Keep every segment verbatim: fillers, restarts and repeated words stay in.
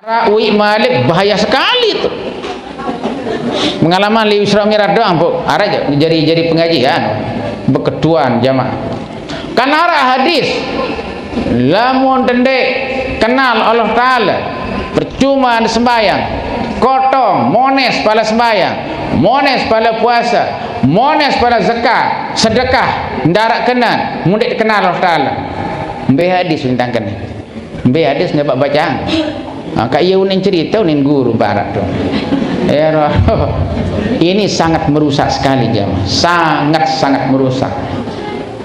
Wi Malik, bahaya sekali tuh. Pengalaman liu Isra Mi'raj doang, Bu. Araq jadi, jadi pengajian. Beketuan jamaah. Kan araq hadis, lamun ndeq kenal Allah Taala, percuma sembahyang, kotong, mones pala sembahyang, mones pala puasa, mones pala zakat, sedekah, ndaraq kenan, mun ndeq kenal Allah Taala. Mbe hadis lintang kene? Mbe hadis ndeq bacang? Nah, kaq ie unin cerite, unin guru barat tuh. Ya, roh. Ini sangat merusak sekali, jamaah. Sangat-sangat merusak.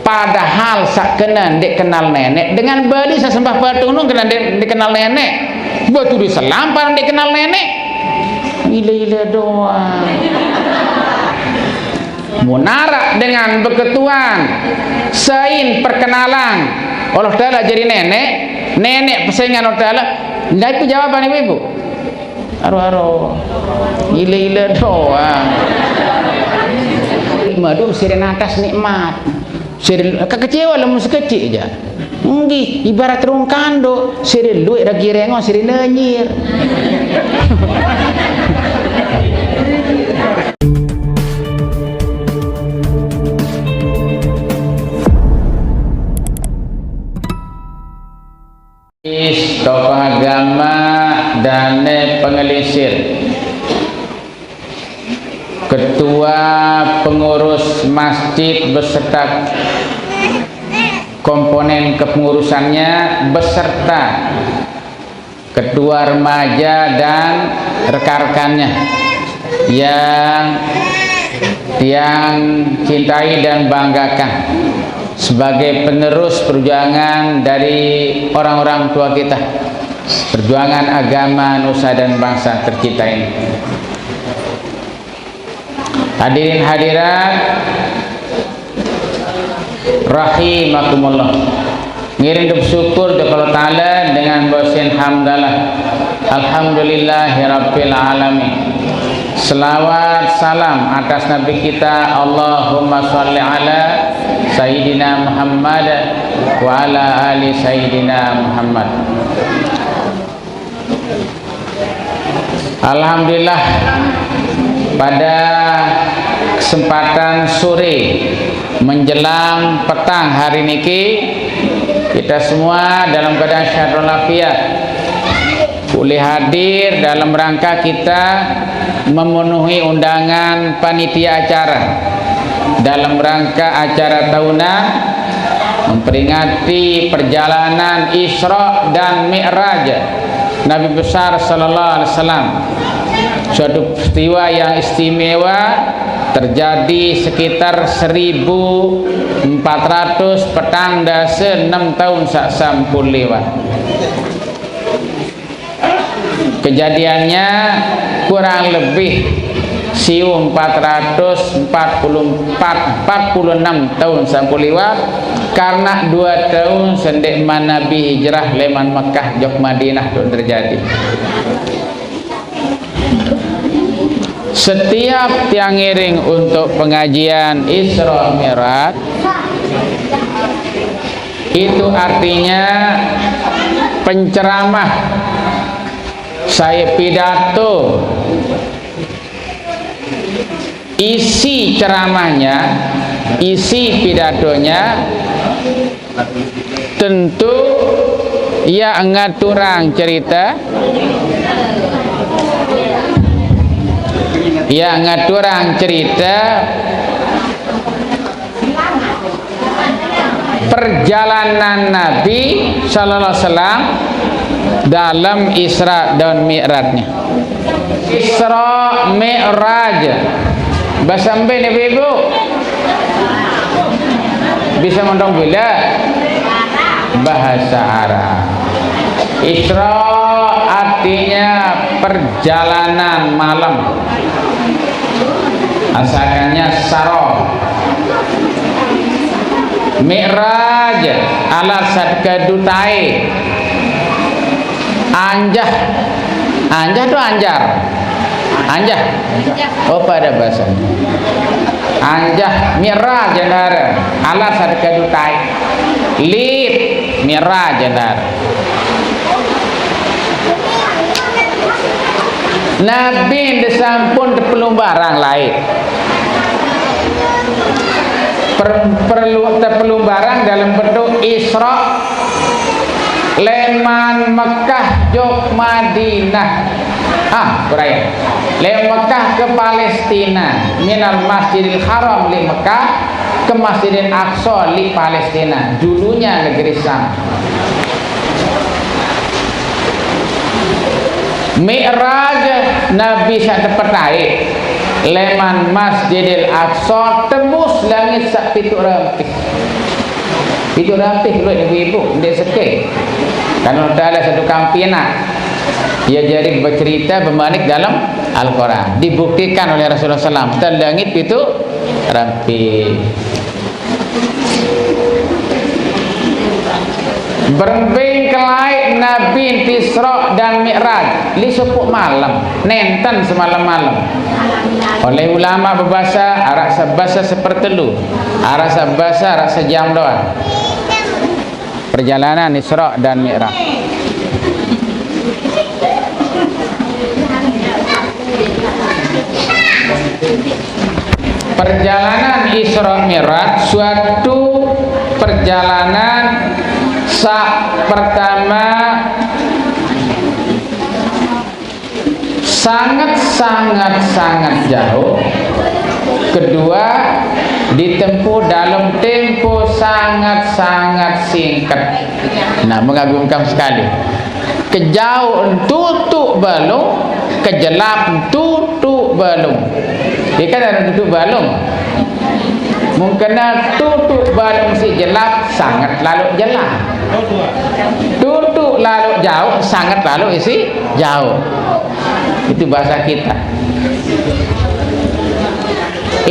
Padahal saq kene ndeq kenal Neneq, dengan bali saq sembah patung nung kene ndeq, ndeq kenal Neneq. Betuduh selampar ndeq kenal Neneq. Ile-ile doang. Mun araq dengan beketuan, sein perkenalan Allah Taala jari Neneq, Neneq pesengan Allah Taala, nah, itu jawaban ibu-ibu. Aro-aro. Ile-ile doang. Madu sire natas nikmat. Sire kekecewa lamun sekeciq jaq. Nggih, ibarat rung kandoq, sire lueq ragi rengon, sire nenyir. Tokoh agama dane pengelisir, ketua pengurus masjid beserta komponen kepengurusannya beserta ketua remaja dan rekan-rekannya yang tiang cintai dan banggakan sebagai penerus perjuangan dari orang-orang tua kita, perjuangan agama nusa dan bangsa tercinta ini. Hadirin hadirat rahimakumullah. Ngiring syukur kepada Allah Taala dengan bausin hamdalah. Alhamdulillahirabbil alamin. Selawat salam atas Nabi kita, Allahumma shalli ala Sayyidina Muhammad wa ala ali Sayyidina Muhammad. Alhamdulillah, pada kesempatan sore menjelang petang hari niki, kita semua dalam keadaan sehat walafiat, boleh hadir dalam rangka kita memenuhi undangan panitia acara dalam rangka acara tahunan memperingati perjalanan Isra dan Mi'raj Nabi besar sallallahu alaihi wasallam. Suatu peristiwa yang istimewa terjadi sekitar seribu empat ratus petang dase enem taun saq sampun liwat. Kejadiannya kurang lebih siu empat ratus empat puluh empat, empat puluh enam taun sampun liwat, karena dua taun sendeqman Nabi hijrah leman Mekah jok Madinah tuh terjadi. Setiap tiang ngiring untuk pengajian Isra Mi'raj, itu artinya penceramah, saya pidato, isi ceramahnya, isi pidatonya, tentu ia ngaturang cerita, ia ngaturang cerita perjalanan Nabi sallallahu alaihi wasallam dalam Isra dan Mi'rajnya. Isra Mi'raj. Bahasa mbe ni, Ibu? Bisa mondong bila? Bahasa Arab. Isra artinya perjalanan malam. Asalkannya saro. Mi'raj, alasat kedutae. Anjah. Anjah tuh anjar. Anjah. Oh, pada bahasa. Anjah, Mi'raj, jendara. Alasat kedutae. Lip, Mi'raj, jendara. Nabi ndeq sampun tepelumbarang laeq. Per-, perlu tepelumbarang dalem bentuk Isra leman Mekah jok Madinah. Ah, beraya. Leman Mekah ke Palestina, minal Masjidil Haram leq Mekah ke Masjidil Aqsa leq Palestina, dulunya negeri Syam. Mi'raj Nabi saq tepetaeq leman Masjidil Aqsa tembus langit saq pituq rampih. Pituq rampih lueq ibu-ibu, ndeq sekeq. Kan Allah Taala saq tukang pinaq. Ie jari becerite bemanik dalem Al-Quran. Dibuktikan oleh Rasulullah sallam, te langit pituq rampih. Berembe kelaeq Nabi Isra dan Mi'raj, leq sopoq malem, nenten semalem-malem. Oleh ulama bebase, araq saq base sepertelu, araq saq base araq sejam doang. Perjalanan Isra dan Mi'raj. Perjalanan Isra Mi'raj suatu perjalanan saq pertame sangat, sangat, sangat jauh. Kedua, ditempuh dalam tempo sangat, sangat singkat. Nah, mengagumkan sekali. Kejauh tutuq balung, kejelap tutuq balung. Ie kan araq tutuq balung. Mungkin tutuq balung siq jelap, sanget laloq jelap. Tutuq laloq jauq, sanget laloq isiq jauq. Itu bahasa kita.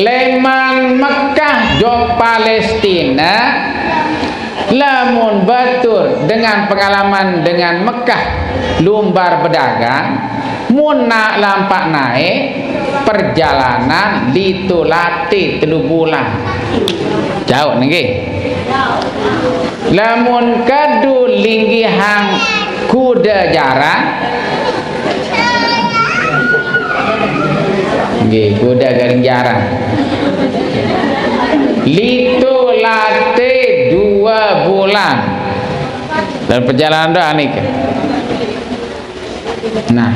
Leman Mekah jok Palestina, lamun batur dengan pengalaman dengan Mekah lumbar bedagang, mun na-, lampaq nae perjalanan litu late telu bulan. Jauq nggih. Lamun kadu linggihang kuda jaran, nggih, kuda garing jaran. Litu late due bulan. Dan perjalanan doang niki. Nah.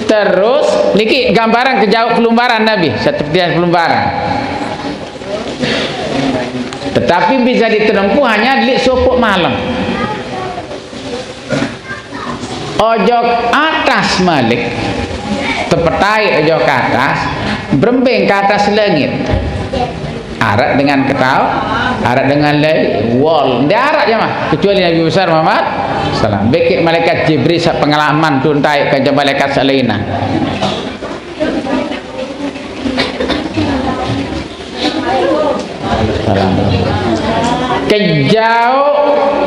Terus niki gambaran kejauh pelumbaran Nabi, seperti pelumbaran. Tetapi bisa ditempuh hanya leq sopoq malem. Ojok atas malik, tepetaeq ojok atas, berembing ke atas langit. Araq dengan ketaoq, araq dengan laiq, wol. Ndeq araq jamaah, kecuali Nabi besar Muhammad sallam. Bekeq malaikat Jibril saq pengalaman tun taeq kance malaikat saq lainne. Kejauq.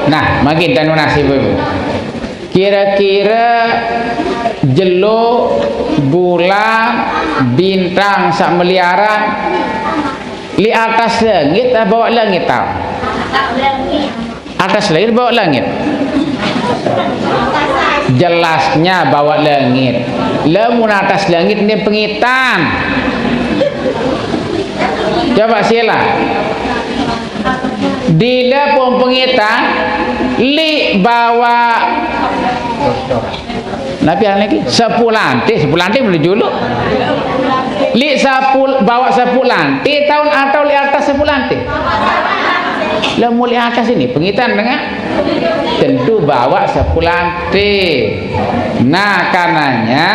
Nah, mangkin tanu nasib ibu. Kire-kire jelo, bulan, bintang saq meliaran leq atas langit, bawaq langit, taoq? Atas langit, bawaq langit? Jelasnya bawaq langit. Lamun atas langit ni pengitan. Coba sila. Dile pun pengitan, leq bawaq. Napi aran niki? Sepulante, sepulante menuju lu. Leq sepul-, bawaq sepulante taoq atau leq atas sepulante? Lamun leq atas ini pengitan dengan tentu bawaq sepulante. Nah, karenanya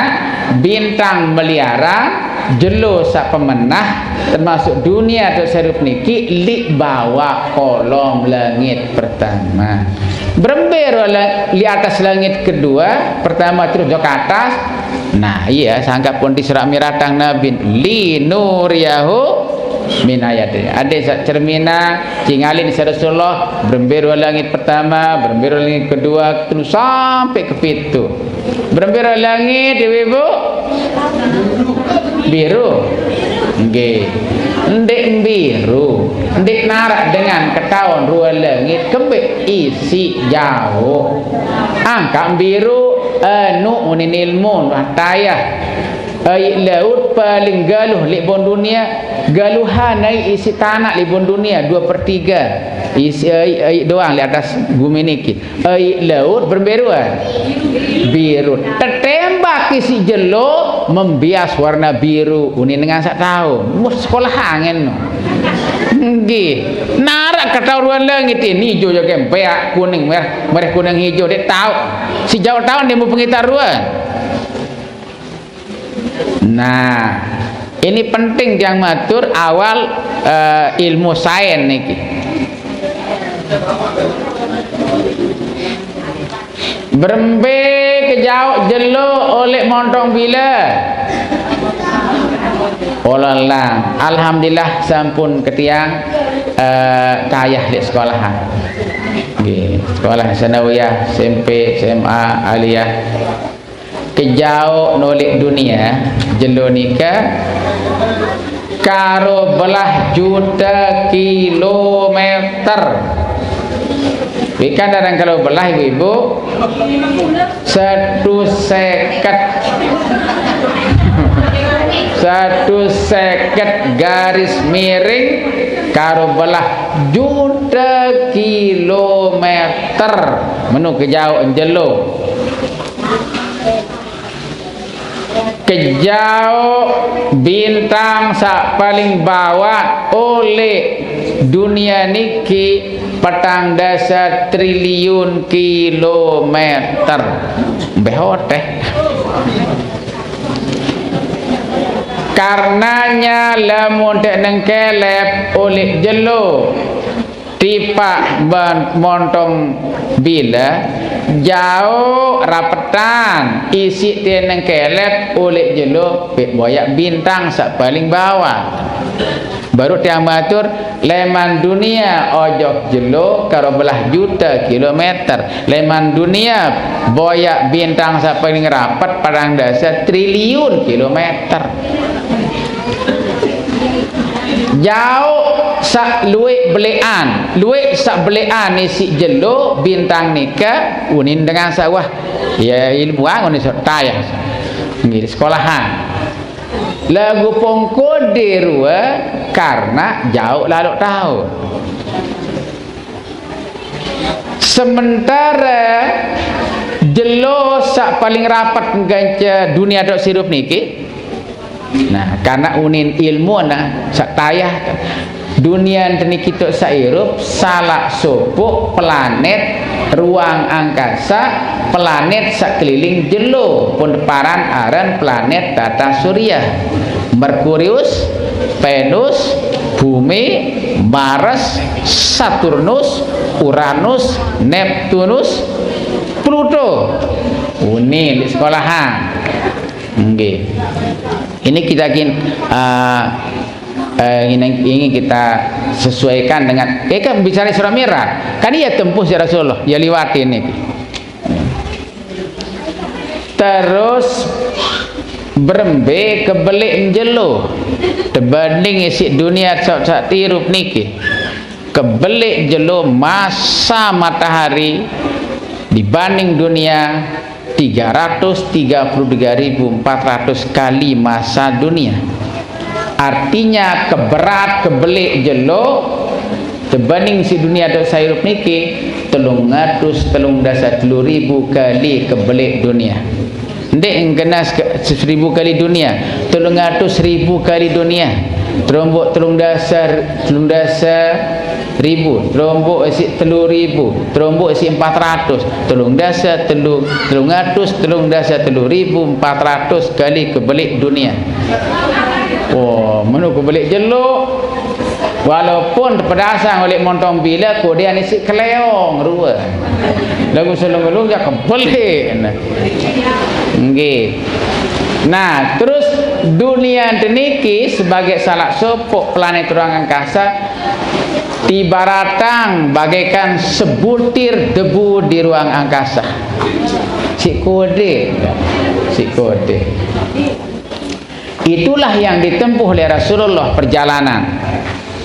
bintang meliaran, jelo saq pemenah, termasuk dunie atau serup niki leq bawaq kolom langit pertama. Berembe roh la-, leq atas langit kedue, pertama terus jok atas. Nah, ie sangkaq pun diserak miratang Nabi, "Linuriyahu min ayati." Ade saq cermina, cingalin sa Rasulullah, berembe roh langit pertama, berembe roh langit kedue, terus sampai ke pitu. Berembe roh langit, ibu-ibu? Biru. Nggih. Ndeq biru. Ndeq naraq dengan ketaon rue langit kembeq isiq jauq. Angkaq biru, Anu unin ilmu, wah tayah. Ai laut paling galuh leq bun dunie, galuhan ai isiq tanaq leq bun dunie, due per tiga. Isiq ai, ai doang leq atas gumi niki. Ai laut berembe rue? Biru. Tetembak isiq jelo, membias warna biru. Unin dengan saq tao. Wah, sekolah angen no. Nggih. Naraq ketao ruen langit ini, ijo jage, beaq, kuning, merah, merah, kuning, ijo, ndeq tao. Siq jaoq tao ndeq mupengit ruen. Nah, ini penting tiang matur awal, eh, ilmu sains niki. Berembe kejaoq jelo oleq montong bile? Olelang. Alhamdulillah sampun ketiang, eh, tayah leq sekolahan. Nggih, sekolah sanawiyah, S M P, S M A, aliyah. Kejaoq noleq dunie jelo nike karo belah jute kilometer. Wikan darang karo belah, ibu-ibu? Satu seket. Satu seket garis miring karo belah jute kilometer. Menu kejaoq jelo. Kejaoq bintang saq paling bawaq oleq dunie niki petang dase triliun kilometer. Mbe oteh. Karenanya lamun ndeq nengkelep oleq jelo, tipaq ban-, montong bile, jaoq rapetan isiq tiang nengkelep oleq jelo, peq boyaq bintang saq paling bawaq. Baruq tiang matur, leman dunie ojok jelo karo belah jute kilometer. Leman dunie boyaq bintang saq paling rapet petang dase triliun kilometer. Jaoq saq lueq beleqan, lueq saq beleqan isiq jelo bintang nike unin dengan saq wah. Ye, ilmuwan unin saq tayah. Nggih, sekolahan. Laguq pongko de rue karena jaoq laloq taun. Sementare jelo saq paling rapet nggance dunie toq sirup niki. Nah, karena unin ilmu nah saq tayah. Dunie niki toq saq irup salaq sopoq planet ruang angkasa, planet saq keliling jelo, pun teparan aran planet tata surya. Merkurius, Venus, Bumi, Mars, Saturnus, Uranus, Neptunus, Pluto. Unin leq sekolahan. Nggih. Ini kita kin-, eh, eh, ingin, ingin kita sesuaikan dengan, eh, kan bicara Isra Mi'raj. Kan iya tempuh siq Rasulullah, iya liwat ini. Terus berembe kebeleq jelo tebanding isiq dunie saq, saq tirup niki. Kebeleq jelo masa matahari dibanding dunie tiga ratus tiga puluh tiga ribu empat ratus kali masa dunie. Artinya, keberat kebeleq jelo tebanding siq dunie toq saq irup niki, telung atus telung dase telu ribu kali kebeleq dunie. Ndeq ngenas ke seribu kali dunie, telung atus ribu kali dunie. Teromboq telung dase, telung dase ribu, teromboq isiq telu ribu, teromboq isiq empat ratus, telung dase telu, telung atus telung dase telu ribu empat ratus kali kebeleq dunie. Oh, menu kebeleq jelo. Walaupun tepedasang oleq montong bile, kodean isiq keleong rue. Laguq selung-selung jaq kebeleq. Nggih. Nah, terus dunie niki sebagai salaq sopoq planet ruang angkasa, tibaratang bagaikan sebutir debu di ruang angkasa. Siq kode, siq kode. Itulah yang ditempuh oleh Rasulullah perjalanan.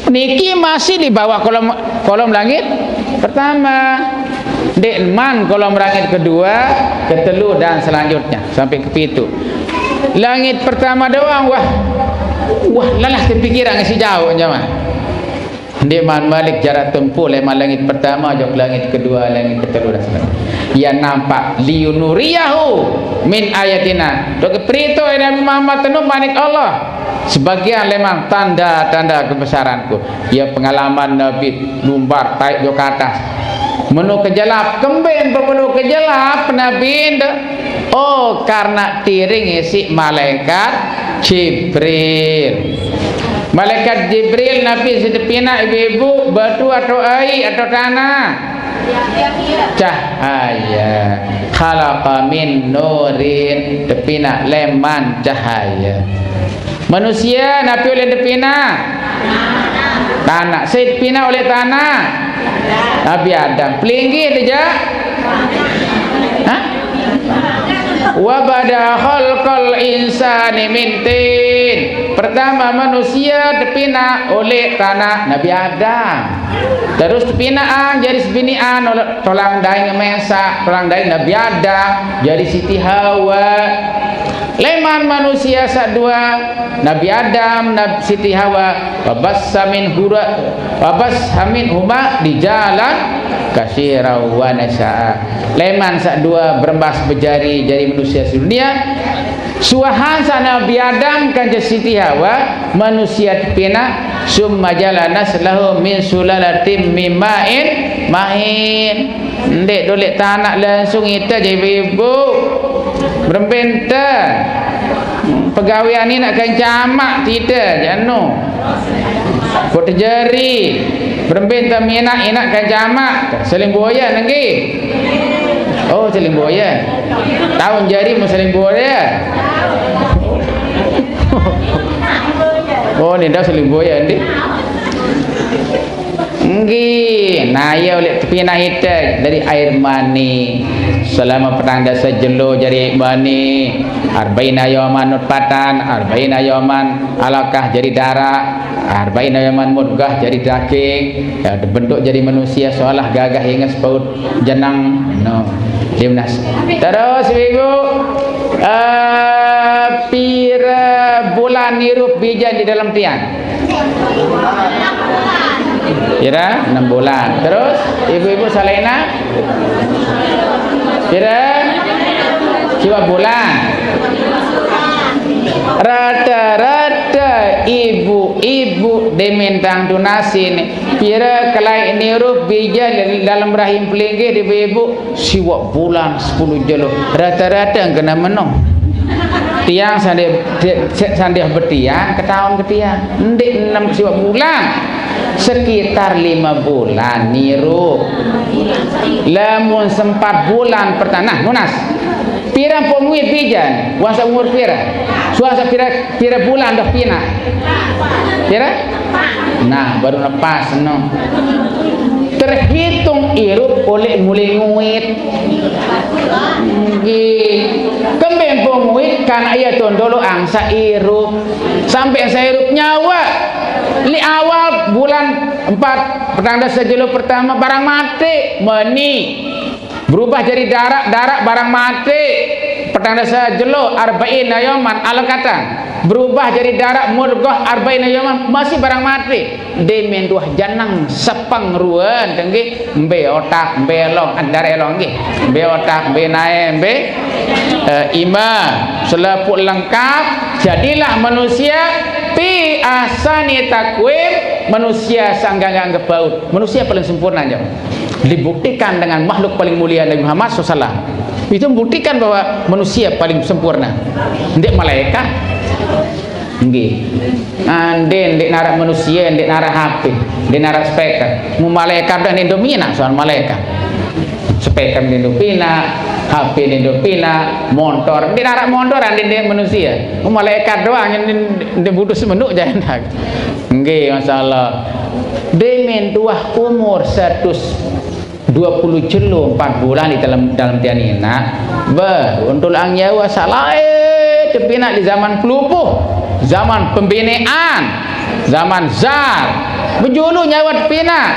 Niki masih di bawah kolom, kolom langit pertama. Ndeqman kolom langit kedua, ketelu, dan selanjutnya sampai kepitu. Langit pertama doang, wah, wah, lelah tepikiran ngisi jauh nyaman. Ndeqman malik jarak tempuh leman langit pertama jok langit kedua, langit ketelu, dan selanjutnya. Ia nampak, "Liunuriyahu min ayatina." Dok perito Nabi Muhammad tenu manik Allah. Sebagian leman tanda-tanda kebesaranku. Ia pengalaman Nabi lumbar taik jok atas. Menu kejelap, kemben pemenu kejelap Nabi nde. Oh, karena tiring isi malaikat Jibril. Malaikat Jibril Nabi si tepina ibu-ibu, batu atau ai atau tanah? Cahaya. Khalaqa min nurin, tepina leman cahaya. Manusia napi oleh tepina? Tanah. Sai tepina oleh tanah? Nabi Adam. Pelinggih teja? Hah? Wa bada khalqal insani min tin. Pertama manusia tepina oleh tanah, Nabi Adam. Terus tepinaan jadi sebinian oleh tolang daing mesak, tolang daing Nabi Adam, jadi Siti Hawa. Leman manusia saq dua, Nabi Adam, Nab-, Siti Hawa, wabassa min hura-, wabassa min huma rijalan katsira wa nisaa. Leman saq dua berembas bejari jadi manusia sedunia. Suahan saq Nabi Adam kance Siti Hawa, manusia tepina, summa ja'alna naslahu min sulalatin min ma'in mahin. Ndeq doleq tanaq langsung ite jari ibu-ibu. Berembe ente? Pegawean inaq kance amaq tite, jano. Put jari. Berembe ente minaq inaq kance amaq? Saling boyan, nggih. Oh, saling boyan. Taun jari mau saling boyan. Oh, ninda saling boyan, nggih. Nggih, nah, iya oleh tepinaq ite dari air mani. Selama petang dase jelo jari air mani. Arba'ina yauman nutfatan, arba'ina yauman alaqah jari daraq, arba'ina yauman mudghah jari daging. Ya, bentuk jari manusia, solah gagah inges paut jeneng. No. Dinas. Terus, Ibu, eh, pire bulan nirup bijen di dalam tian? Pire? Enam bulan. Terus, ibu-ibu salaina? Pire? Siwa bulan. Rata-rata ibu-ibu demen tang tunasin, pire kelai nirup bijen dalem rahim pelinggih, ibu-ibu? Siwaq bulan, sepulu jelo. Rata-rata kena meno. Tiang sandih, sandih betian, ketaun ke tiang. Ndeq enem siwaq bulan. Sekitar lime bulan nirup. Lamun sempat bulan pertama, nah, nunas. Pire pun muit bijen? Wah saq umur pire? Suang saq pire, pire bulan doh pinaq? Pire? Nah, baru nepas, no. Terhitung irup oleh mulai nguit. Nggih. Kembe pun nguit, kan iya tondolo angsa irup. Sampai angsa irup nyawa. Li awal bulan empat, petang dase jelo pertama, barang mate, meni. Berubah jadi daraq, daraq barang mate. Petang dase jelo, arba'ina yauman alaqatan. Berubah jadi daraq, mudghah, arba'ina yauman, masih barang mate. Demen tuah jeneng sepeng ruen, tenggih, mbe otak, mbe elong, eh, daraq elong, nggih. Mbe otak, mbe nae, mbe, eh, ime, selepuk lengkap, jadilah manusia fi ahsani taqwim, manusia saq nggak nggak baut, manusia paling sempurna, jaq. Dibuktikan dengan makhluk paling mulia Nabi Muhammad sallallahu alaihi wasallam. Itu membuktikan bahwa manusia paling sempurna. Ndeq malaekat. Nggih. Ande ndeq naraq manusia, ndeq naraq H P, ndeq naraq speaker. Mu malaekat dah ndeq minaq soal malaekat. Speaker ndeq pinaq, H P ndeq pinaq, montor. Ndeq naraq montor, ande ndeq manusia. Mu malaekat doang yang ndeq butuh semenuk jangan. Nggih, masyaallah. Demen tuah umur seratus dua puluh jelo empat bulan di dalam, dalam tian inaq. Beh, untuk ang nyawa salae tepinaq di zaman pelupuh, zaman pembinean, zaman zar. Bejulu nyawa tepinaq.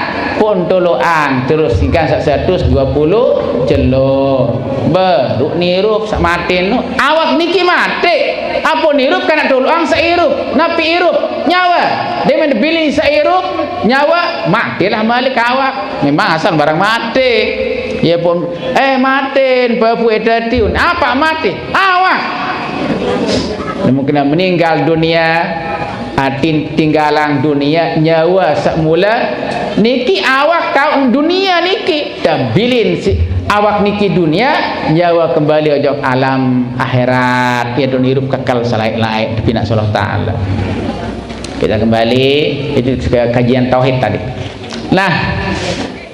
Pun tolo'an terus ingkang sak satus dua puluh jelo. Baru nirup sak mate nu. Awak niki mate. Apa nirup kana tolo'an sak irup? Napi irup? Nyawa. Demen bilin sak irup, nyawa, matilah malik awak. Memang asal barang mate. Ya pun, eh, maten babu edatiun. Apa mate? Awak. Mungkin meninggal dunia, atin tinggalang dunia, nyawa semula. Niki awak kau dunia niki. Tabilin si awak niki dunia, nyawa kembali ojok alam akhirat. Ya, dun hirup kekal selaik-laik, tapi nak Allah Ta'ala. Kita kembali, itu ke kajian tauhid tadi. Nah,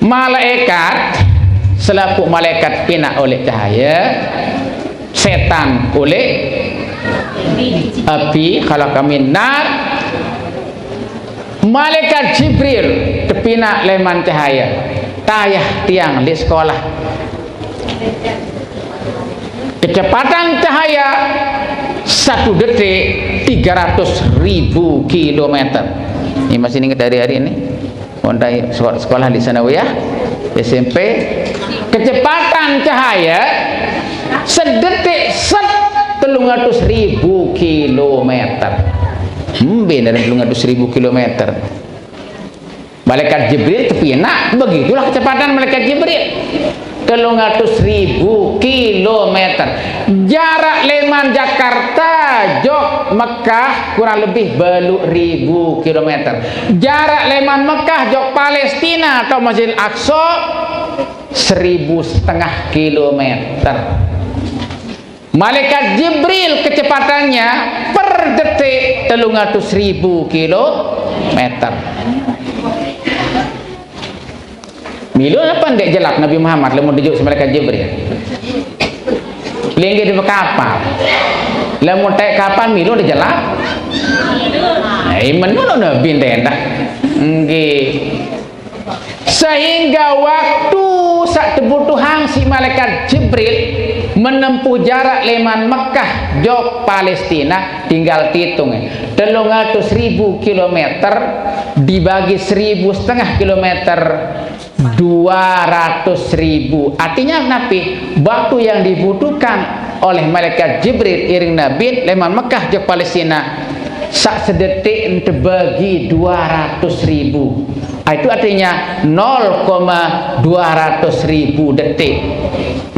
malaikat, selaku malaikat pinak oleh cahaya, setan oleh api, khalaqahu min nar. Malaikat Jibril tepinak leman cahaya. Tayah tiang di sekolah. Kecepatan cahaya satu detik tiga ratus ribu kilometer. Ini masih ingat hari-hari ini. Mondai sekolah, sekolah di Sanawiyah, S M P. Kecepatan cahaya sedetik set telung atus ribu kilometer. Hmm, bener telung atus ribu kilometer. Malaikat Jibril tepinak, begitulah kecepatan malaikat Jibril. Telung atus ribu kilometer. Jarak leman Jakarta jok Mekah kurang lebih balu ribu kilometer. Jarak leman Mekah jok Palestina atau Masjid Aqsa seribu setengah kilometer. Malaikat Jibril kecepatannya per detik telung atus ribu kilometer. Milu apa ndak jelap Nabi Muhammad lamun dijuk si malaikat Jibril? Linggih di kapal. Lamun taik kapal milu dijelap. Nah, iman dulu Nabi ndak. Nggih. Sehingga waktu sak tebutuhang si malaikat Jibril menempuh jarak leman Mekah jok Palestina tinggal titung, telung atus ribu kilometer dibagi seribu setengah kilometer, dua ratus ribu. Artinya napi? Waktu yang dibutuhkan oleh malaikat Jibril iring Nabi leman Mekah jok Palestina sak sedetik ente bagi dua ratus ribu. Ah, itu artinya nol koma dua ratus ribu detik.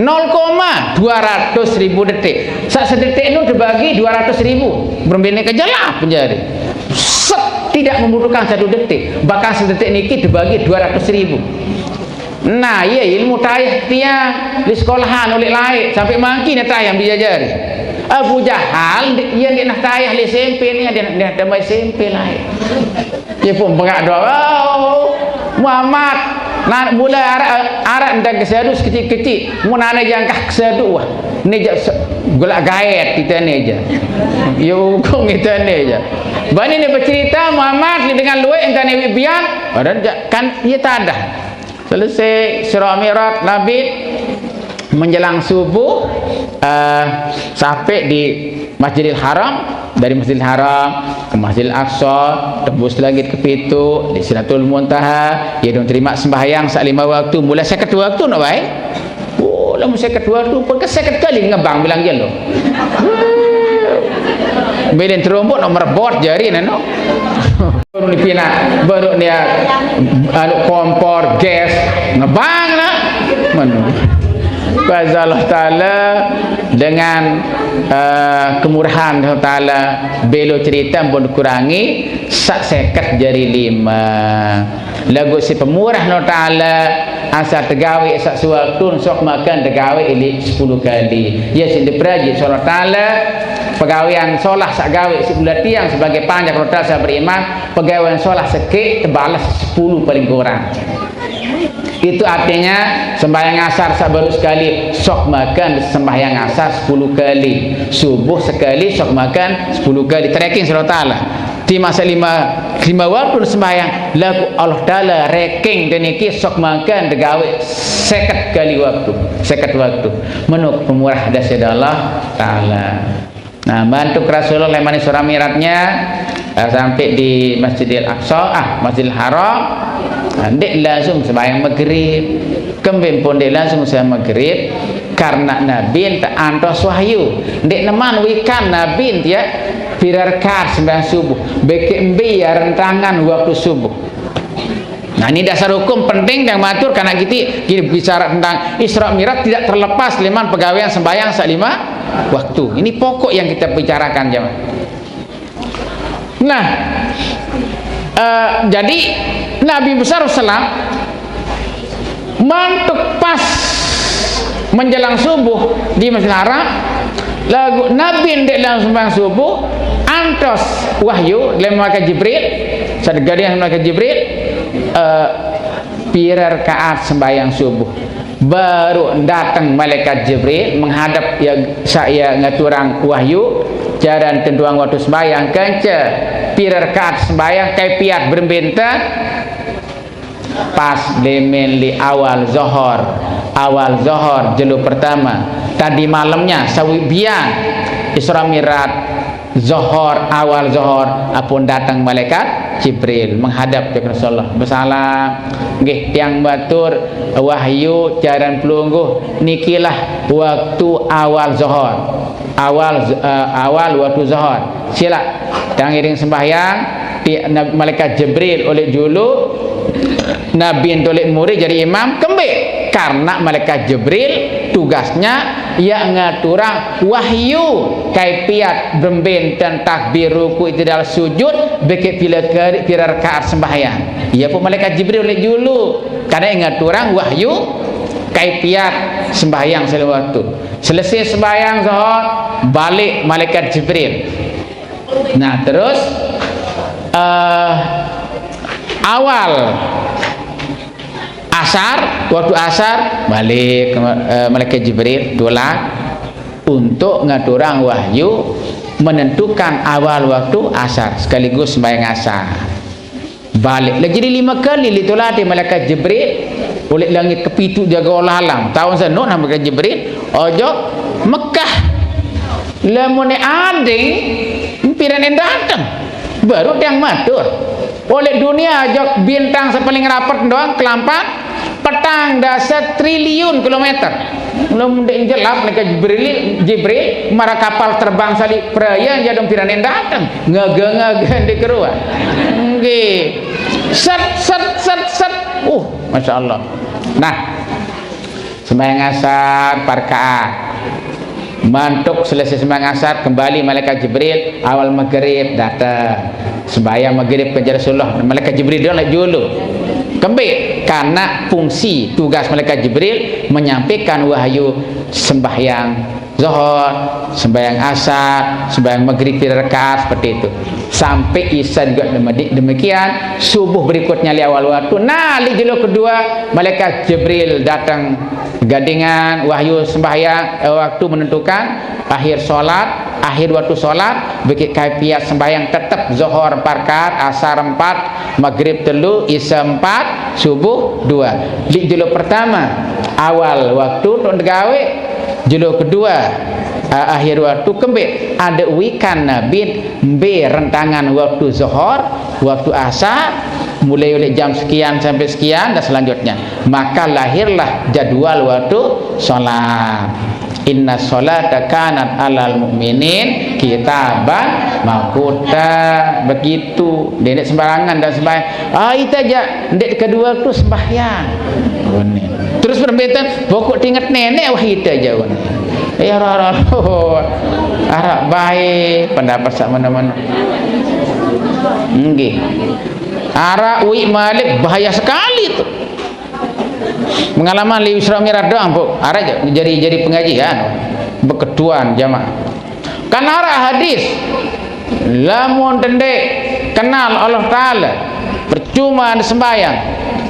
Nol koma dua ratus ribu detik. Sak sedetik itu dibagi dua ratus ribu. Berembene kejelap menjadi. Set, tidak membutuhkan satu detik. Bahkan sedetik niki dibagi dua ratus ribu. Nah, iya ilmu tayah tiang di sekolahan oleh laik sampai mangkin tayah yang dijajari. Abu Jahal, iya di nah tayah di S M P ni, dia dia tambah S M P laik. Dia pun bengak doa. Oh, Muhammad, nak mula arak arak ndak kesadu sekecil-kecil. Mun ana jangkah kesadu wah. Ni jak se- gelak gaet kita ni aja. Ya hukum kita ni aja. Bani ni bercerita Muhammad ni dengan luwek entah ni bian, padahal ja- kan dia tak ada. Selesai Isra Mi'raj Nabi menjelang subuh, eh, sampai di Masjidil Haram, dari Masjidil Haram ke Masjidil Aqsa, tembus langit kepitu, di Sidratul Muntaha, ia dong terima sembahyang sak lima waktu, mula seket waktu nak baik. Oh, lamun seket waktu, pake seket kali ngebang bilang dia lo. Bilin terumbuk nak merebot jari nano. Baru ni pinak, baru ni, anu, kompor, gas, ngebang nak. Mana? Bahasa Allah Ta'ala dengan, eh, kemurahan Allah Ta'ala, belo cerita pun dikurangi, sak seket jari lima. Lagu si pemurah Allah Ta'ala, asal tegawe sak suwaktu, sok makan tegawe ili sepuluh kali. Ya, si diperaji Allah Ta'ala, pegawean solah sak gawe si ulah tiang sebagai panjak Allah Ta'ala sak beriman, pegawean solah sekik tebalas sepuluh paling kurang. Itu artinya sembahyang asar sak baru sekali, sok makan sembahyang asar sepuluh kali. Subuh sekali, sok makan sepuluh kali. Tracking Allah Ta'ala. Di masa lima, lima waktu sembahyang, lagu Allah Ta'ala reking dan iki sok makan degawe seket kali waktu, seket waktu. Menuk pemurah dasar Allah Ta'ala. Nah, bantu Rasulullah lemani surah miratnya, eh, sampai di Masjidil Aqsa, ah, Masjidil Haram. Nah, ndeq langsung sembahyang magrib. Kembe pun ndeq langsung sembahyang magrib, karena Nabi ente antos wahyu. Ndeq neman wikan Nabi ente ya, pire rakaat sembahyang subuh. Bekeq mbe ya rentangan waktu subuh. Nah, ini dasar hukum penting yang matur karena kita, kita bicara tentang Isra Mi'raj tidak terlepas leman pegawean sembahyang selima waktu. Ini pokok yang kita bicarakan, jemaah. Nah, eh, jadi Nabi besar salam mantuk pas menjelang subuh di Masjid Haram, lagu Nabi ndeq langsung sembahyang subuh, antos wahyu leman malaikat Jibril, saq tegading malaikat Jibril, eh, pire rakaat sembahyang subuh. Baru dateng malaikat Jibril menghadap ya, saq ya ngaturang wahyu, jaran tentuang waktu sembahyang kance, pire rakaat sembahyang, kaifiat berembe ente, pas leman leq awal zohor, awal zohor jelo pertame, tadi malemnya, sawi biang Isra Mi'raj, zohor, awal zohor, apun dateng malaikat Jibril menghadap ya Rasulullah. Besalam, nggih, tiang matur wahyu jaran pelungguh nikilah waktu awal zohor. Awal z-, eh, awal waktu zohor. Silaq, tiang iring sembahyang, ti-, na-, malaikat Jibril uleq julu, Nabi ente uleq muri jari imam, kembe? Karena malaikat Jibril tugasnya ya ngaturang wahyu, kaifiat berembe ente takbir, ruku, itidal, sujud, bekeq pire, pire rakaat sembahyang. Iya pun malaikat Jibril uleq julu, karena ya ngaturang wahyu, kaifiat sembahyang selima waktu. Selesai sembahyang zohor, balik malaikat Jibril. Nah, terus, eh, awal asar, waktu asar, balik, eh, malaikat Jibril, tulak untuk ngaturang wahyu, menentukan awal waktu asar, sekaligus sembahyang asar. Balik. Lah jari lime kali leq tulade malaikat Jibril, uleq langit kepituq jage olah alam. Taun seno nah malaikat Jibril, ojok Mekah. Lamun ading, piran en dateng. Baru tiang matur. Uleq dunie ojok bintang saq paling rapet doang, kelampan, petang dase triliun kilometer. Lamun ndeq jelap, nike Jibril, Jibril, maraq kapal terbang saliq peraian, jadong piran en dateng. Ngage-ngage ndeq keruan. Nggih. Set, set, set, set. Uh, Masya Allah. Nah, sembahyang asar, empat rakaat. Mantuk selesai sembahyang asar, kembali malaikat Jibril, awal magrib dateng. Sembahyang magrib kance Rasulullah, malaikat Jibril doang leq julu. Kembe? Karena fungsi tugas malaikat Jibril menyampaikan wahyu sembahyang Zohor, sembahyang Asar, sembahyang Maghrib tiga rakaat, seperti itu. Sampai Isya juga demi-, demikian, subuh berikutnya leq awal waktu. Nah, leq jelo kedue, malaikat Jibril dateng, gadingan, wahyu sembahyang, eh, waktu menentukan, akhir sholat, akhir waktu sholat, bekeq kaifiat sembahyang tetep Zohor empat rakaat, Asar empat, Maghrib telu, Isya empat, subuh due. Leq jelo pertame, awal waktu untuk gawe, jelo kedue, a-, akhir waktu kembe, adeq wikan Nabi mbe rentangan waktu Zohor, waktu Asar, mulai oleh jam sekian sampai sekian dan selanjutnya. Maka lahirlah jadwal waktu sholat. Inna sholata kanat alal mu'minin kitaban mauquta. Begitu. Ndeq sembarangan dan sembahyang. Ah, ite jaq ndeq kedue tu sembahyang. Terus berembe ite, pokok tinget neneq wah ite jaq. Ya, roh, roh, roh. Araq bae pendapat saq mene-mene. Nggih. Araq uiq malik bahaya sekali tu. Pengalaman leq Isra Mi'raj doang, Bu. Araq jaq jari, jari pengajian. Beketuan jamaah. Kan araq hadis, lamun ndeq kenal Allah Taala, percuma sembahyang,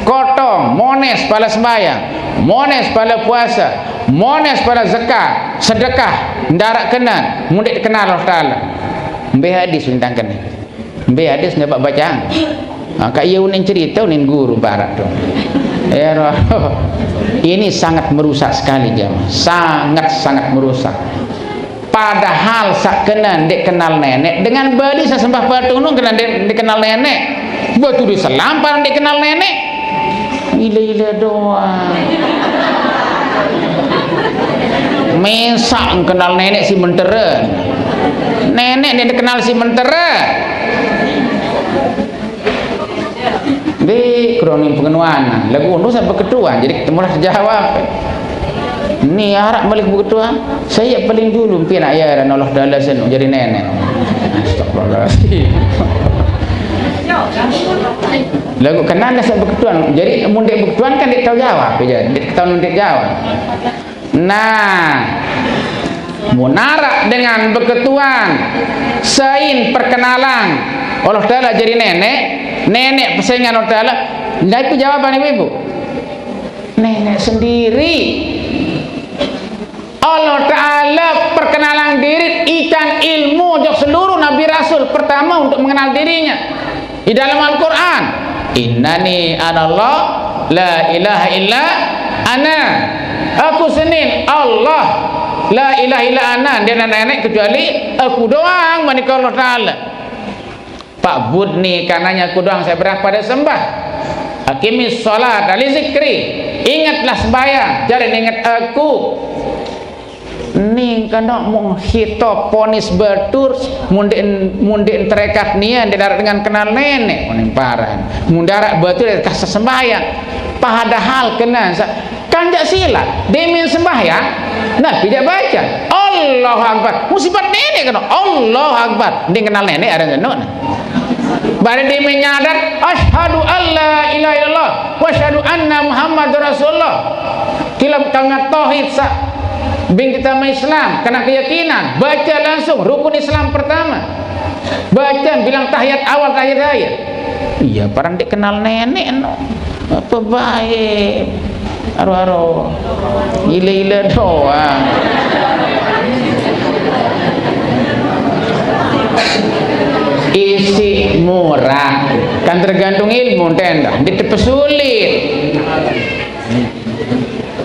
kotong, mones pale sembahyang, mones pale puase, mones pale zeka-, sedekah, ndaraq kenen, mun ndeq kenal Allah Taala. Mbe hadis tentang kenen? Mbe hadis ndeq bacang? Angkaq ie unin cerite, unin guru barak tu. Ya, roh. Ini sangat merusak sekali, jamaah. Sangat-sangat merusak. Padahal saq kene ndeq kenal neneq, dengan bali saq sembah patung nung kene ndeq, ndeq kenal neneq. Betuduh Islam pade ndeq kenal neneq. Ile-ile doang. Mesak kenal nenek si mentera. Nenek dia kenal si mentera. Di kroning pengenuan, lagu undu sampai ketuan, jadi ketemulah jawab. Ni araq malik beketuan, saya paling dulu mpi nak ya Allah Taala senu jadi nenek. Astagfirullahaladzim. Lagu kenal dah sampai ketuan. Jadi mun dek beketuan kan dek tahu jawab, ya, dek tahu nundek jawab. Nah, mun araq dengan beketuan, sein perkenalan Allah Taala jadi nenek, nenek pesengan Allah Taala, nah itu jawaban ibu-ibu. Nenek sendiri. Allah Taala perkenalan diri, ikan ilmu jok seluruh nabi rasul pertama untuk mengenal dirinya. Di dalam Al-Quran, "Innani anallah, la ilaha illa ana." Aku senin Allah, la ilaha illa ana, ndeq neneq kecuali aku doang, manik Allah Taala. Fa'budni, karenanya aku doang saya berhak pada sembah. Aqimis shalat li dzikri, ingatlah sembahyang, jari inget aku. Ning kena mung hito ponis betur, mundik, mundik terekat nian, ndeq araq dengan kenal neneq, uning paran. Mun ndeq araq betur, ya, kase sembahyang. Padahal kena sa-, kan jaq silaq, demen sembahyang, Nabi jaq baca, "Allahu Akbar." Musibat neneq kena, "Allahu Akbar." Ndeq kenal neneq, aran senuk. Bare demen nyadat, "Asyhadu alla ilaha illallah, wa asyhadu anna Muhammadar Rasulullah." Kilam kalimat tauhid sa. Bing kita ma Islam, kena keyakinan, baca langsung rukun Islam pertama. Baca bilang tahiyat awal, tahiyat akhir. Iya, paran ndeq kenal neneq no. Apa bae? Aro-aro. Ile-ile doang. Isi murah. Kan tergantung ilmu, ndeq ndeq tepesulit.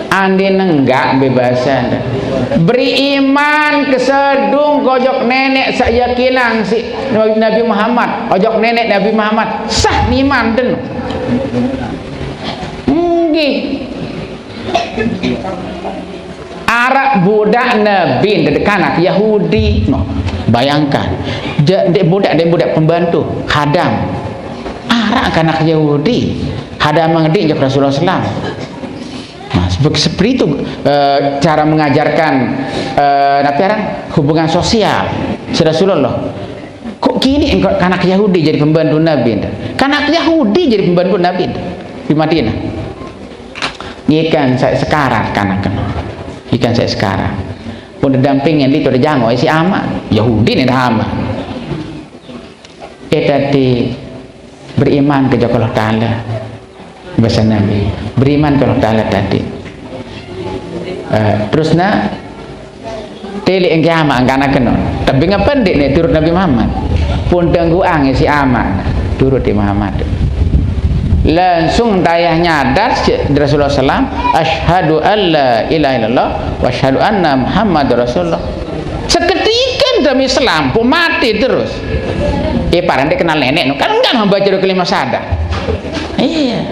Ande nenggak bebasan. Beriman kesedung ojok neneq saq yakinang siq Nabi Muhammad, ojok neneq Nabi Muhammad, sah niman den. Nggih. Araq budak Nabi, ndeq kanak Yahudi. No, bayangkan. Ja-, ndeq budak, ndeq budak pembantu, khadam. Araq kanak Yahudi, khadam ngedik jok Rasulullah sallam. Nah, sebe-, seperti itu, eh, cara mengajarkan, eh, napi aran, hubungan sosial si Rasulullah. Kok kini engkau kanak Yahudi jadi pembantu Nabi, ndeq? Kanak Yahudi jadi pembantu Nabi, ndeq? Di Madinah. Ikan saya sekarat kanak kena. Ikan saya sekarat. Pun didampingin itu dijangoi si amaq. Yahudi ni dah amaq. Eh, tadi beriman ke Allah Taala. Bahasa Nabi. Beriman ke Allah Taala tadi. Eh, terus na, tilik engke amaq engkana keno. Tapi ngapa ndeq ne turut Nabi Muhammad? Pun tengguang si amaq turut di Muhammad. Langsung dayah nyadat si Rasulullah sallam, "Asyhadu alla ilaha illallah wa asyhadu anna Muhammadar Rasulullah." Seketika dalam Islam, pun mati terus. Eh, paran ndeq kenal neneq no. Kan enggak membaca kalimat syahadah. Iya.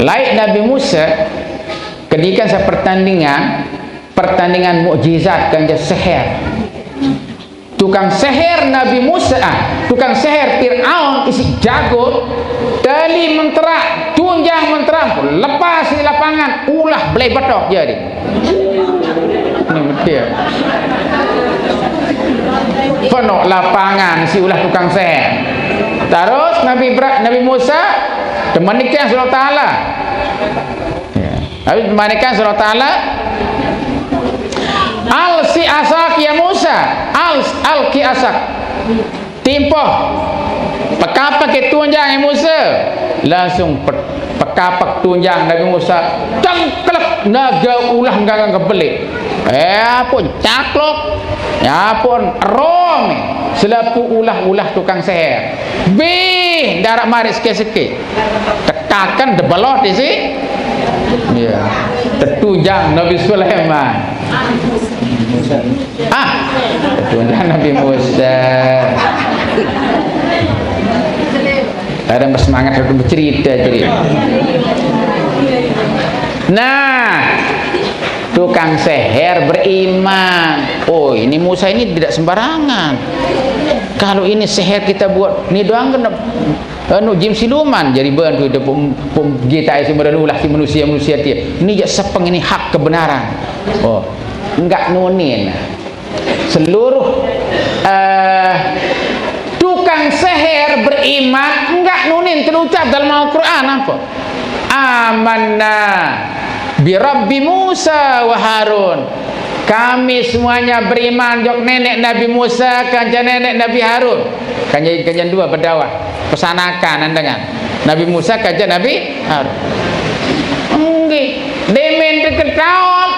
Laeq Nabi Musa, ketika sa pertandingan, pertandingan mukjizat kance seher. Tukang seher Nabi Musa, ah, tukang seher Fir'aun isiq jago, teli menterak, tunjang menterak, lepas di lapangan, ulah belai betok jadi. Ni betul. Penuh lapangan si ulah tukang seher. Terus Nabi Ibra-, Nabi Musa, temanikan Allah Taala. Ya. Habis temanikan Allah Taala, "Alqi asak ya Musa, al-, alqi asak." Timpoh. Pekapek tunjang Musa. Langsung pe-, pekapek tunjang Nabi Musa. Tengklek nage ulah ngangge kebelik. Eh, pun caklok. Ya pun rom. Selapuq ulah-ulah tukang seher. Bih, ndaraq marik seke-seke. Tekaken debeloh di si. Iya. Tetunjang Nabi Sulaiman. Ah, tetunjang Nabi Musa. Ada bersemangat untuk bercerita jadi. Nah, tukang seher beriman. Oh, ini Musa ini tidak sembarangan. Kalau ini seher kita buat, ini doang kena anu, jim siluman jadi bantu itu pem, pem, kita itu berulah si manusia-manusia dia. Ini jak sepeng ini hak kebenaran. Oh, enggak nunin. Seluruh eh, tukang seher beriman enggak nunin terucap dalam Al-Quran apa? Amanna bi Rabbi Musa wa Harun. Kami semuanya beriman jok nenek Nabi Musa, kanca nenek Nabi Harun. Kanca, kanca dua berdakwah, pesanakan dengan Nabi Musa, kanca Nabi Harun. Enggih, demen deket Firaun,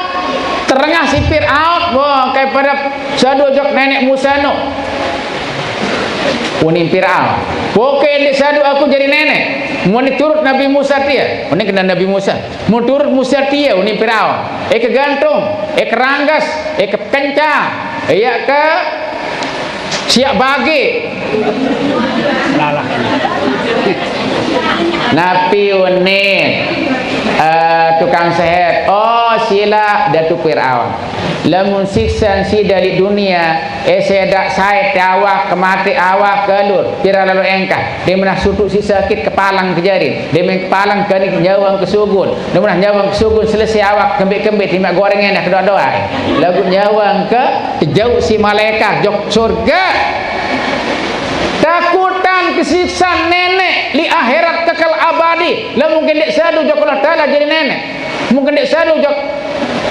terengah si Firaun, wah, kayak pada sadu jok nenek Musa no. Unin Firaun. Oke, di sadu aku jadi nenek. Mau turut Nabi Musa dia. Ini kena Nabi Musa. Mau turut Musa dia, unin Firaun. Eh ke gantung, eh ke ranggas, eh ke kencang. Iya ke siap bagi. Lalah. Napi unin eh, tukang seher. Oh, sila Datu Firaun. Lamun siksa si dari dunia, eh, sedak sae te awak, kemate awak, kelur, pira lalu engkah. Dia menah sutuk si sakit kepalang kejari. Dia main kepalang ke ni nyawang ke sugun. Dia menah nyawang ke sugun selesai awak kembik-kembik timak goreng enak doa-doa. Lagu nyawang ke jauh si malaikat jok surga. Takutan kesiksa nenek di akhirat kekal abadi. Lamun gendek sadu jok Allah Ta'ala jadi nenek. Mungkin dek sadu jok,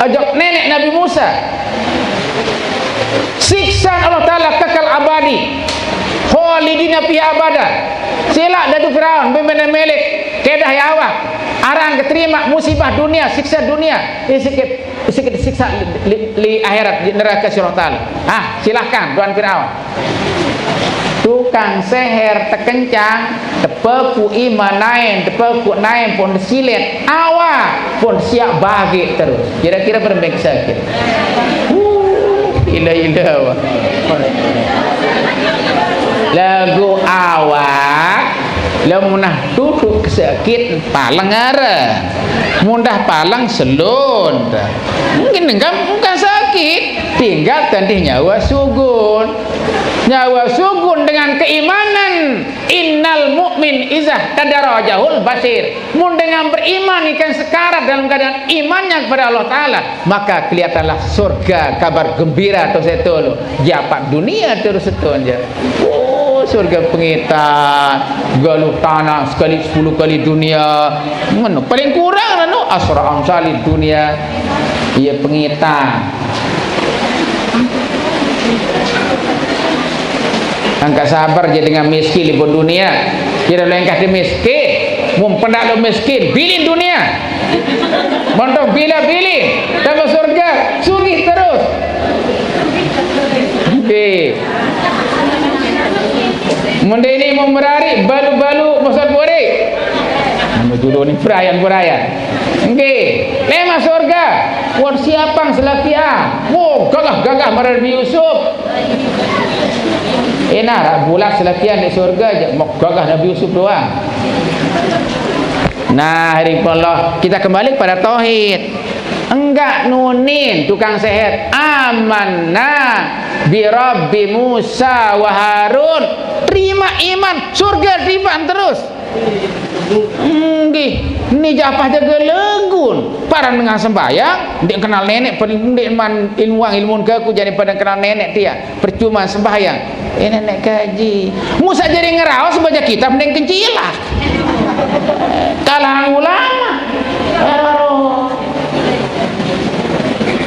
jok nenek Nabi Musa. Siksa Allah Ta'ala kekal abadi. Khalidina fiha abada. Sila Datu Firaun, bin bin Melek, kedah ya awak. Arang keterima musibah dunia, siksa dunia. Ini sikit, sikit siksa li, li, li akhirat di neraka si Allah Ta'ala. Ah, silahkan, Tuan Firaun. Tukang seher tekencang, tepeku iman naen, tepeku naen pun silet, awa pun siap bagi terus. Kira-kira berembek sakit. Uh, ila-ila, wah. Lagu awak, lamunah duduk sakit, palang ara. Mundah palang selon. Mungkin enggak, bukan sakit. Tinggal tandih nyawa sugun. Nyawa sugun dengan keimanan. Innal mu'min izah tadarajahul basir. Mun dengan beriman ikan sekarat dalam keadaan imannya kepada Allah Ta'ala, maka kelihatanlah surga kabar gembira atau setulu. Japak dunia terus setun je. Oh, surga pengitan. Galuh tanah sekali sepuluh kali dunia. Mana? Paling kurang anu asra amsalid dunia. Iya pengitan. Angkat sabar je dengan miskin libur dunia. Kira lo engkah di miskin, mun pendak lo miskin, bilin dunia. Montong bila bilin, tambah surga, sugih terus. Oke. Mun ini mau merari, balu-balu, mosot bore. Nama judul ni perayan-perayan. Oke. Lema surga. Kuat siapang selakian. Wow, gagah-gagah marah Nabi Yusuf. Enak, rak bulat selakian di surga je. Mok gagah Nabi Yusuf doang. Nah, hari Allah, kita kembali kepada tauhid. Enggak nunin tukang seher. Amanna bi Rabbi Musa wa Harun. Terima iman, surga terima terus. Nggih, ni japah jaga legun. Parang dengan sembahyang, ndik kenal nenek, pen- ndik man ilmuang ilmun ke aku jadi pada kenal nenek dia. Percuma sembahyang. Eh, nenek kaji. Musa jadi ngeraos baca kitab neng kencilah. Kalangan ulama. Aduh.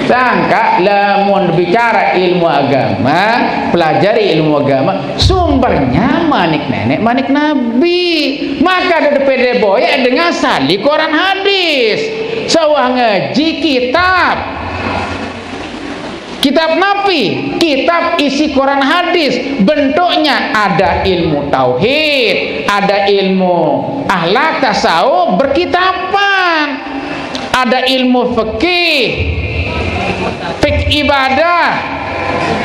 Sangka lamun bicara ilmu agama, pelajari ilmu agama, sumbernya manik nenek, manik nabi. Maka ada pede boyek dengan sali Quran hadis. Sawah ngaji kitab. Kitab napi? Kitab isi Quran hadis. Bentuknya ada ilmu tauhid, ada ilmu akhlak tasawuf berkitaban, ada ilmu fikih, fikih ibadah,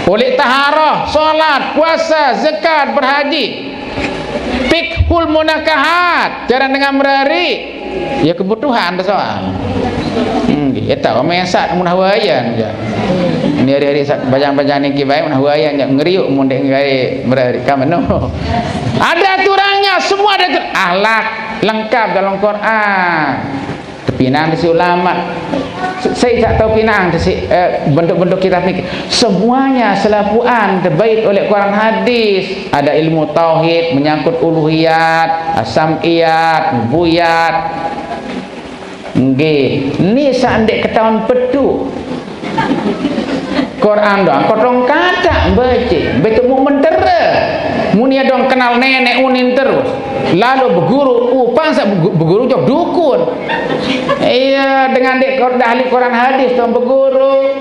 oleh taharah, salat, puasa, zakat, berhaji. Fiqhul munakahat, cara dengan merari. Ya kebutuhan tu soal. Hmm, kita mesat mun hawayan ja. Ni hari-hari sa-, bajang-bajang ni kibai mun hawayan ja ngeriuk mun dek ngai merari ka meno. Ada aturannya, semua ada atur-, akhlak lengkap dalam Quran. Tepinang si ulama. Saya tak tahu pinang si, eh, bentuk-bentuk kitab ni. Semuanya selapuan terbaik oleh Quran hadis. Ada ilmu tauhid, menyangkut uluhiyat, sam'iyat, rububiyat. Nggih, ni sandek ketahuan petu. Quran doang kotong katak baca, betemu mentera. Mun ia dong kenal nenek unin terus. Lalu beguru, upang sa begu-, beguru jok dukun. Iya, dengan dek kor-, ahli Quran hadis dong beguru.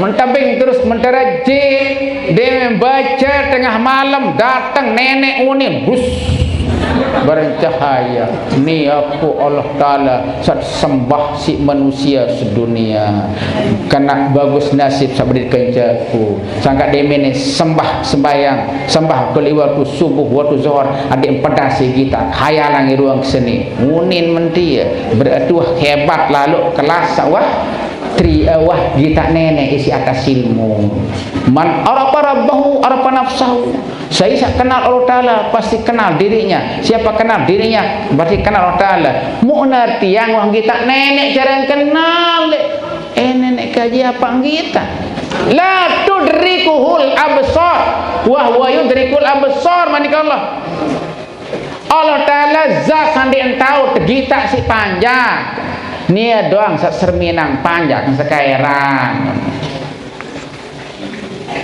Mentabing terus mentera jin, dia membaca tengah malam, datang nenek unin, bus, bercahaya. Ni aku Allah Ta'ala, sat sembah si manusia sedunia. Kena bagus nasib sabedit kencaku. Sangka demene sembah sembahyang, sembah keli waktu subuh, waktu zohor, adik pedasi kita, hayalang ruang seni. Unin mentia, beratuh hebat lalu kelas sawah, tri awah kita nenek isi atas ilmu. Man arafa rabbahu arafa nafsahu. Saya sak kenal Allah Ta'ala, pasti kenal dirinya. Siapa kenal dirinya, berarti kenal Allah Ta'ala. Mu ngerti yang wah kita nenek jarang kenal. Eh, nenek kaji apa kita? La tudrikuhul absar, wa huwa yudrikul absar, manik Allah. Allah Ta'ala zat sandek entau tegita si panjang. Nia doang sa serminang panjang sekarang.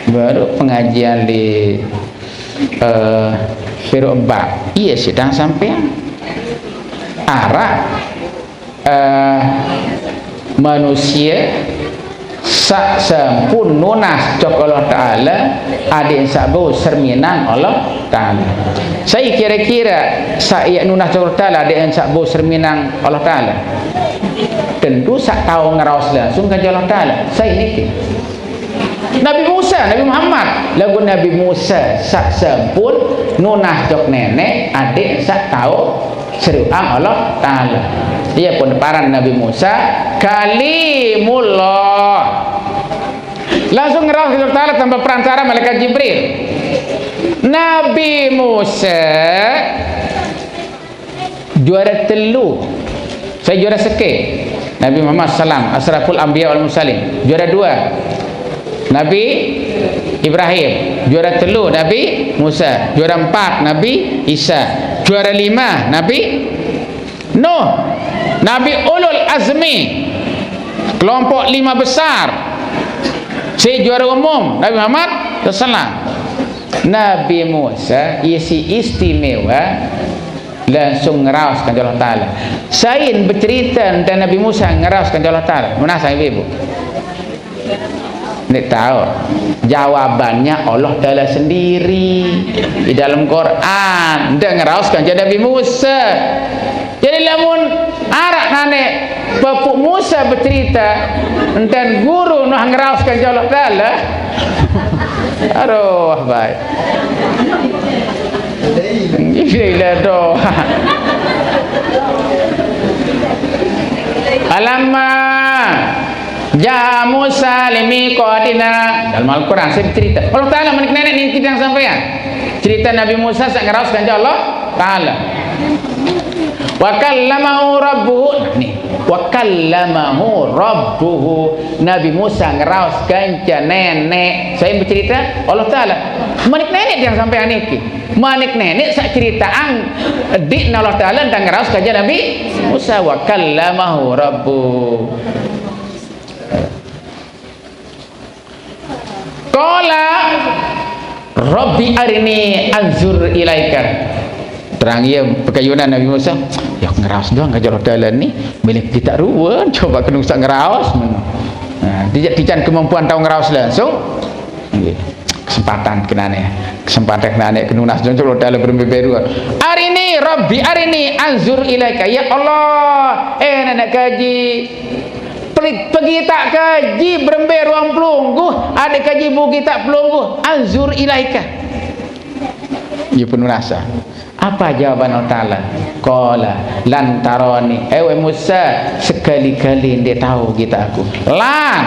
Baru pengajian di, eh, Piruk Bak. Iya, sidang sampean. Arak, eh, manusia sak sempun nunas cok Allah Ta'ala, adik sak bau serminang Allah Ta'ala. Saya kira-kira sak iya nunas cok Allah Ta'ala, adik sak bau serminang Allah Ta'ala. Tentu sak tahu ngeraos langsung ke Allah Ta'ala. Saya niki. Nabi Musa, Nabi Muhammad, lagu Nabi Musa sak sempun nunas cok nenek, adik sak tahu seruang Allah Ta'ala. Ia pun paran Nabi Musa, kalimullah. Langsung ngerau Allah Ta'ala tanpa perantara malaikat Jibril. Nabi Musa juara telu. Saya juara seke. Nabi Muhammad sallam, asraful anbiya wal mursalin. Juara dua, Nabi Ibrahim. Juara telu, Nabi Musa. Juara empat, Nabi Isa. Juara lima, Nabi Nuh. Nabi ulul azmi. Kelompok lima besar. Si juara umum, Nabi Muhammad sallam. Nabi Musa isi istimewa. Langsung ngeraos kan Allah Ta'ala. Sain bercerita tentang Nabi Musa ngeraos kan Allah Ta'ala. Munasa ibu-ibu. Ndak tahu. Jawabannya Allah Ta'ala sendiri di dalam Quran. Ndak ngeraos kan Nabi Musa. Jadi lamun arak nane Bapak Musa bercerita tentang guru Nuh ngeraos kan Allah Ta'ala. Aduh, baik. Gila doh. Alamma ja'a Musa limiqatina. Dalam Al-Quran saya cerita. Allah Ta'ala manik nenek ni kita yang sampean. Cerita Nabi Musa sak ngeraos kan Allah Ta'ala. Wa kallamahu rabbuhu. Nah, ni. Wa kallamahu rabbuhu. Nabi Musa ngeraos kanca nenek. Saya bercerita Allah Ta'ala. Manik nenek yang sampean niki. Manik nenek sak ceritaan di Allah Ta'ala tentang ngeraos kanca Nabi Musa, wa kallamahu rabbu. Qala rabbi arini anzur ilaika. Terang ia pekayunan Nabi Musa, ya ngeraos doang kanca Allah Ta'ala ni, milik kita ruan, coba kena usah ngeraos. Nah, tidak, tidak kemampuan tahu ngeraos langsung. Nggih. Kesempatan kenane. Kesempatan kenane kenunas jonjol dalam berembe beru. Arini rabbi arini anzur ilaika. Ya Allah, eh nenek kaji. Pelit pegi tak kaji berembe ruang pelungguh, adik kaji bugi tak pelungguh, anzur ilaika. Ye penunasan. Apa jawaban Allah Ta'ala? Qala lan tarani. Eh, wahai Musa, sekali-kali ndeq tao gitaq aku. Lan.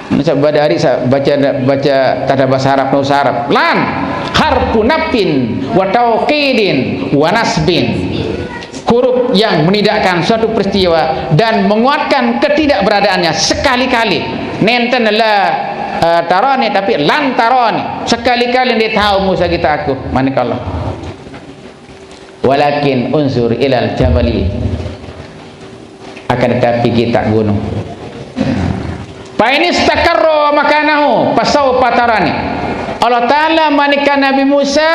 Masa pada hari sa-, baca, baca tanda bahasa Arab, ndak usah Arab. Lan harfu nafin wa tauqidin wa nasbin. Huruf yang menidakkan suatu peristiwa dan menguatkan ketidakberadaannya sekali-kali. Nenten la, eh, tarani, tapi lan tarani. Sekali-kali ndeq tao Musa gitaq aku, manik Allah. Walakin unzur ilal jabali. Akan tetapi gitaq gunung. Fa in istaqarra makanahu fasaufa tarani. Allah Ta'ala manik Nabi Musa,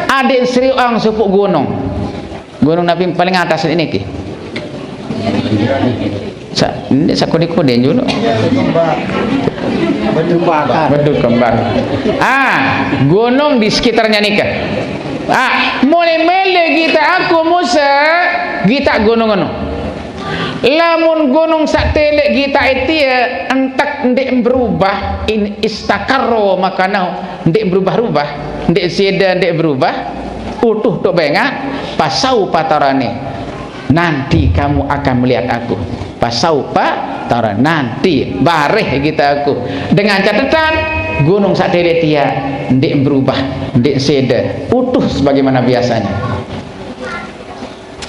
adeq serioqang sopoq gunung. Gunung napi paling atas niki. Sa-, ini sakudi-kudi julu. Batu Kembar. Ah, gunung di sekitarnya nika. Ah, mule mele gitaq aku Musa, gitaq gunung eno. Lamun gunung saq teleq gitaq etie entek ndeq berubah, in istaqarra makanahu, ndeq berubah-rubah, ndeq side, ndeq berubah, utuh toq bengaq, fasaufa tarani. Nanti kamu akan melihat aku. Fasaufa tarani, nanti bareh gitaq aku. Dengan catatan, gunung saq teleq tiaq ndeq berubah, ndeq side, utuh sebagaimana biasanya.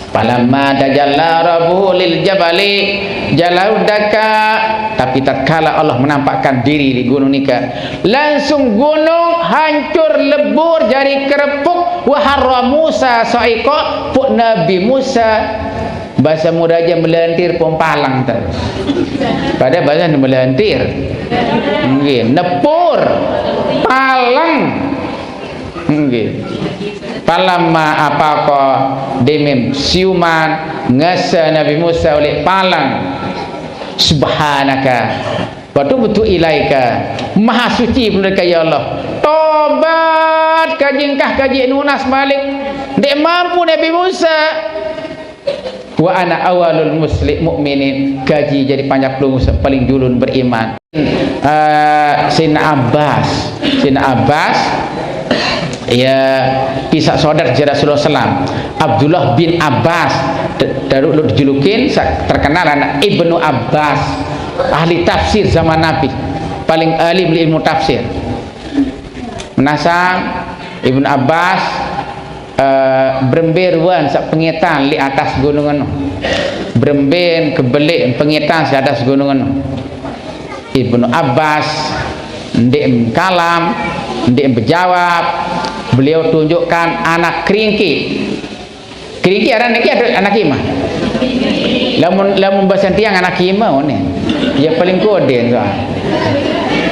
Falamma tajalla rabbuhu lil jabali ja'alahu dakka, tapi tatkala Allah menampakkan diri di gunung nika, langsung gunung hancur lebur jari kerepuk, wa kharra Musa sa'iqa, pok Nabi Musa, bahasa muda aja melentir pom palang terus. Padahal bahasa melentir. Nggih, nepur, palang. Nggih. Falamma afaqa, demim siuman ngese Nabi Musa uleq palang. Subhanaka wa tubtu ilaika. Maha suci bener ka, ya Allah. Tobat kaji engkah kaji nunas malik. Ndeq mampu Nabi Musa. Wa ana awalul muslim mukminin, kaji jari panjak pelungguh saq paling julun beriman. Eh, Sayyidina Abbas, Sayyidina Abbas, ya, pisaq saudar jari Rasulullah sallam. Abdullah bin Abbas, te-, taruq lu dijulukin, saq terkenal anak Ibnu Abbas, ahli tafsir zaman Nabi, paling alim li ilmu tafsir. Menasang Ibnu Abbas, eh, berembe ruan saq pengetan leq atas gunung eno. Berembe kebeleq pengetan saq atas gunung eno. Ibnu Abbas ndeq kalam, ndeq bejawab. Beliau tunjukkan anak keringki. Keringki aran niki anak imah. Lamun, lamun basen tiang anak imah one. Ya paling koden soal.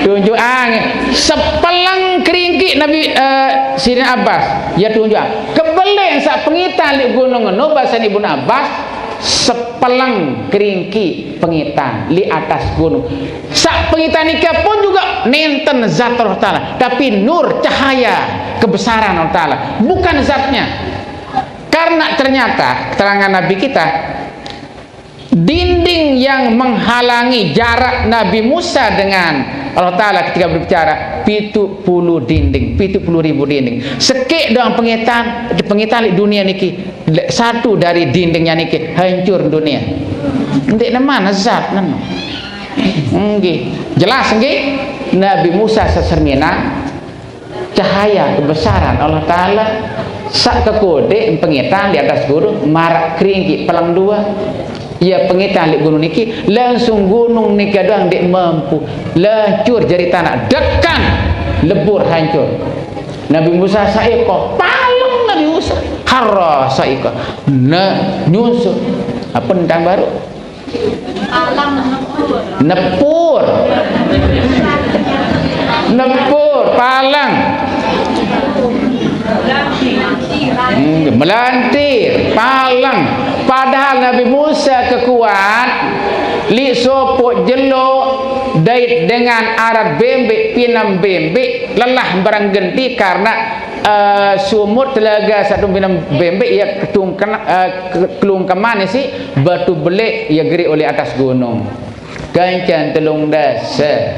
Tunjukan sepeleng keringki Nabi, eh, Sayyidina Abbas. Ya tunjukan. Kebeleq saq pengetan leq gunung eno basen Ibnu Abbas, sepeleng keringki pengetan leq atas gunung. Saq pengetan nike pun juga nenten zat Allah Ta'ala, tapi nur, cahaya kebesaran Allah Ta'ala, bukan zatnya. Karena ternyata keterangan Nabi kita, dinding yang menghalangi jarak Nabi Musa dengan Allah Ta'ala ketika berbicara, pitu puluh dinding, pitu puluh ribu dinding. Sekeq doang pengetan, pengetan leq dunie niki, leq satu dari dindingnya niki, hancur dunie. Ndeq neman zat neno. Nggih. Jelas nggih? Nabi Musa secerminan cahaya kebesaran Allah Ta'ala, saq kekodeq pengetan di atas gunung, maraq keringki peleng dua. Iya pengetan leq gunung niki, langsung gunung niki doang ndeq mampu, lancur jari tanaq, dekan, lebur, hancur. Nabi Musa sa'iqa, paleng Nabi Musa. Kharra sa'iqa, ne, nyunsut. Apa nentang baru? Nepur. Nepur, palang. Hmm, melantir, palang. Padahal Nabi Musa kekuat, leq sopoq jelo dait dengan arat bembeq, pinem bembeq, lelah bareng genti karena, eh, sumut telaga saq tun pinem bembeq, ya ketungken-, eh, ke-, kelungkeman isiq batu beleq, ya geriq uleq atas gunung. Kencen telung dase.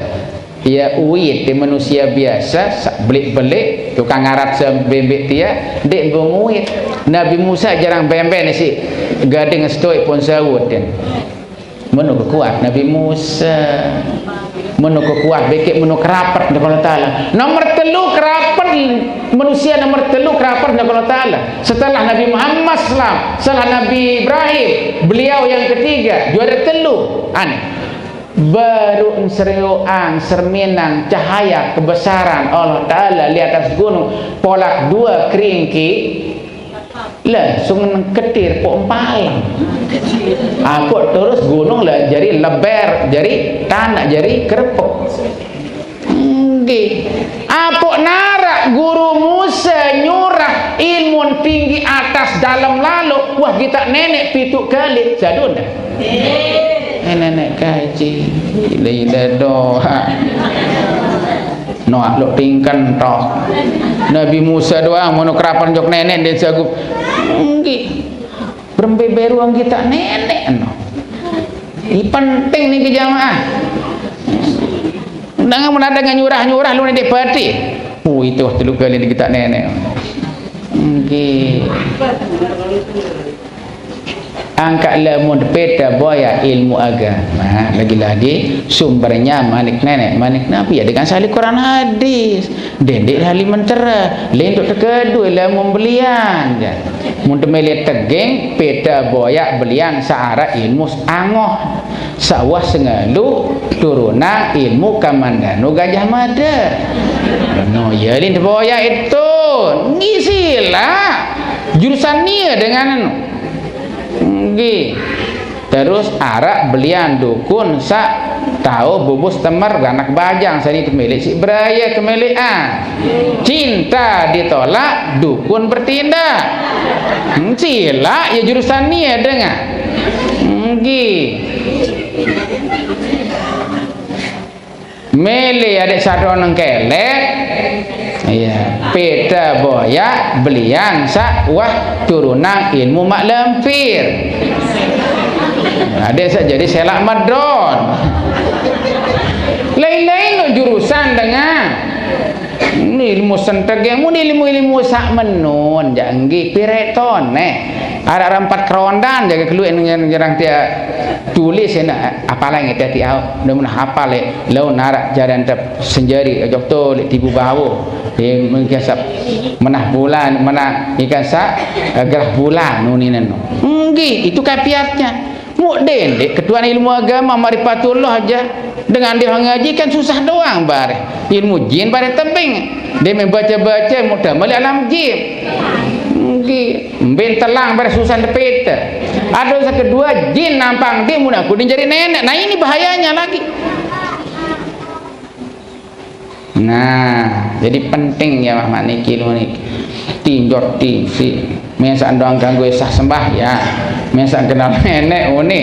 Ya, uwit di manusia biasa, sa-, belik-belik, tukang ngarat sebembek dia, ndeq mbung uwit. Nabi Musa jarang bemben si gading setoi pun saut, ya. Menu kekuat Nabi Musa. Menu kekuat, bekeq menu kerapet, Allah Taala. Nomor telu kerapet, manusia nomor telu kerapet, Allah Taala. Setelah Nabi Muhammad selam, setelah Nabi Ibrahim, beliau yang ketiga, juara telu. Aneh. Baru enserioang, serminang cahaya kebesaran Allah Taala di atas gunung, polak dua keringki, langsung ketir pok empalem. Apok terus gunung lah jari leber, jari tanah, jari kerepek. Nggih. Apok narak Guru Musa nyurah ilmu tinggi atas dalem lalo, wah, gitaq neneq pituq kali, sadun dah. Eh, neneq kaji, ila-ila doa. Noaq loq tingken toh. Nabi Musa doang, mono kerapan jok neneq, ndeq sagup. Nggih. Berembe beruang gitaq neneq, no. Ini penting niki, jamaah. Dengan menadang nyurah-nyurah lu neneq pati. Oh, itu telu kali gitaq neneq. Nggih. Angkaq lamun peta boyaq ilmu agama, lagi-lagi sumbernya manik neneq, manik nabi, ya dengan sahli Quran hadis. Dendeq sahli mentera, lentuk tekedu lamun belian, ya. Mun temele tegeng, peta boyaq belian saq araq ilmu angoh. Saq wah sengelu turunan ilmu kamandanu Gajah Mada. No, ya lin boyaq itu. Nggih, silaq. Jurusan nie dengan anu. Nggih. Terus araq belian dukun saq tao bubus temer ganak bajang seni temeleq siq beraye kemeleqan. Cinta ditolak, dukun bertindak. Hmm, silaq ya jurusan nie dengan. Nggih. Mele adeq saq doang nengkelek, iya, peta boyaq belian saq wah turunan ilmu maq lempir. Adeq saq jari selaq medon. Lain-lain no jurusan dengan. Ini ilmu sentegeng, mun ilmu-ilmu saq menun, jaq nggih pireq toneh. Araq rempat kerondan jage kelueq ngerang tiaq tulis enak, apalang ite tiaq, udah menah apal, eh. Laun araq jaran tep senjari, ojok to leq tibu bawo. Eh, mungkin sap menah bulan, menah ikan sa, eh, gerah bulan, nuninen. Nggih, itu kapiatnya. Muq dendeq ketuan ilmu agama, ma'rifatullah aja. Dengan dia ngaji kan susah doang bareh. Ilmu jin bareh tebing. Dia main baca-baca, mudah malik alam jin. Nggih, mben telang bareh susah depet. Ada sekedua jin nampang dia mun aku dijari neneq. Nah, ini bahayanya lagi. Nah, jadi penting ya, Mah, niki lho niki. Tinjot tingsi. Mesaq doang ganggu sah sembahyang. Mesaq kenal neneq une.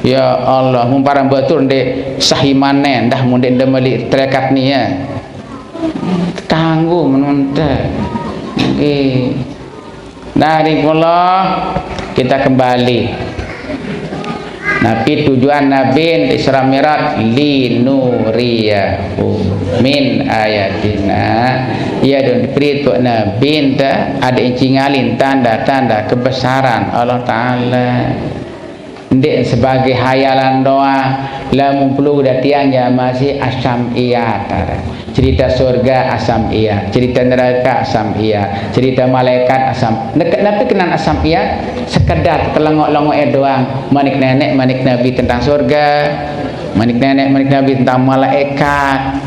Ya Allah, mun paran batur ndeq sah imane, ndah mun ndeq ndemeli trekat nie. Kanggo menunte. Nggih. Nah, rikula kita kembali. Napi tujuan Nabi Isra Mi'raj? Linuriyahu min ayatina. Iya dong diberi tu Nabi ente ada yang cingalin tanda-tanda kebesaran Allah Ta'ala. Ndeq sebagai hayalan doang. Lamun perlu datiang ya masih asam iya. Cerita surga asam iya, cerita neraka asam iya, cerita malaikat asam. Nek-, napi kenan asam iya? Sekedar telengok-lengoke doang. Manik neneq, manik nabi tentang surga. Manik neneq, manik nabi tentang malaikat.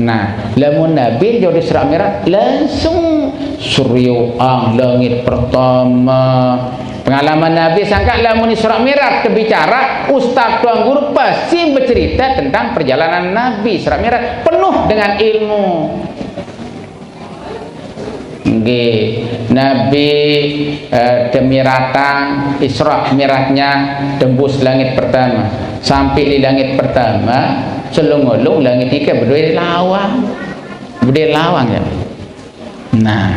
Nah, lamun nabi jauh Isra Mi'raj, langsung serioang langit pertama. Pengalaman Nabi sangka lamun Isra Mi'raj tebicara, ustaz tuan guru pasti bercerita tentang perjalanan Nabi Isra Mi'raj penuh dengan ilmu. Nggih, Nabi, eh, temiratang Isra Mi'rajnya tembus langit pertama. Sampai di langit pertama, selung-ulung langit niki bedue lawang. Bedue lawang ya. Nah,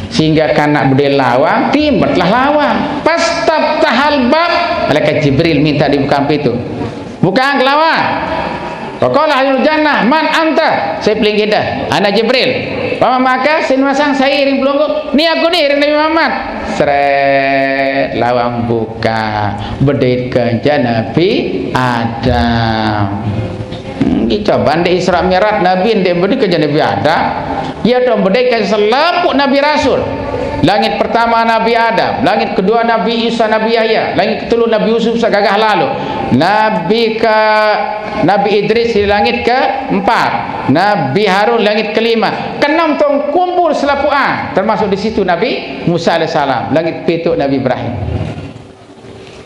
sehingga kanak bedue lawang, timbetlah lawang. Pastaftahal bab, malaikat Jibril minta dibuka pintu. Buka lawang. Faqala ahlul jannah, "Man anta?" Sai pelungguh dah. "Ana Jibril." "Wa man ma'aka?" Sinduwasang sai iring pelungguh. "Ni aku ni," iring Nabi Muhammad. Sret, lawang buka. Bedait kanca Nabi Adam. Hmm, coba ndeq Isra Mi'raj Nabi ndeq bedait kanca Nabi Adam. Ye dong bedait kanca selapuq Nabi Rasul. Langit pertama Nabi Adam, langit kedua Nabi Isa, Nabi Yahya, langit ketelu Nabi Yusuf saq gagah lalo. Nabi ke Nabi Idris di langit keempat, Nabi Harun langit kelima, keenam tong kumpul selapuqan, termasuk di situ Nabi Musa alaihissalam, langit pituq Nabi Ibrahim.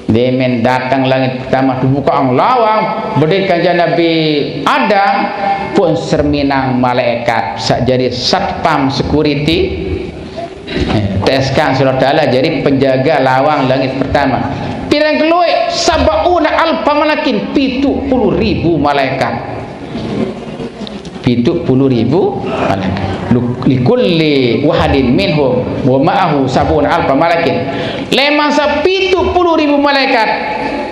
Demen dateng langit pertama, tebukaqang lawang, bedait kanca Nabi Adam, pun serminang malaekat saq jari satpam security, eh, teeskang siq Allah Taala jari penjaga lawang langit pertama. Piran kelueq? Sab'una alfa malakin, pituq pulu ribu malaekat. Pituq pulu ribu malaikat. Lu-, likulli wahidin minhum wa ma'ahu sab'una alfa malakin. Leman saq pituq pulu ribu malaikat,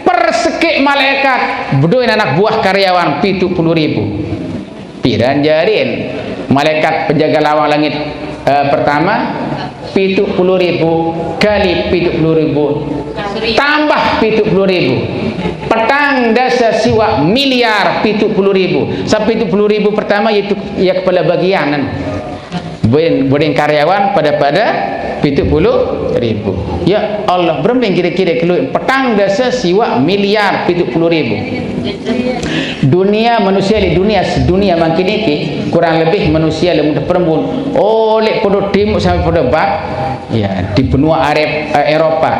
per sekeq malaikat bedoin anak buah karyawan pituq pulu ribu. Piran jarin malaikat penjaga lawang langit, eh, pertama? Pituq pulu ribu kali pituq pulu ribu tambah pituq pulu ribu. Petang dase siwaq miliar pituq pulu ribu. Saq pituq pulu ribu pertama, yaitu, ya, kepala bagian, kan. Boyang, boyang karyawan pada-pada pituq pulu ribu. Ya Allah, berembe kire-kire kelueq petang dase siwaq miliar pituq pulu ribu. Dunia manusia leq dunia, sedunia mangkin niki, kurang lebih manusia leq mudah perembun, oh, leq podo timuq sampai podo bat, ya, di benua Arab, eh, Eropa,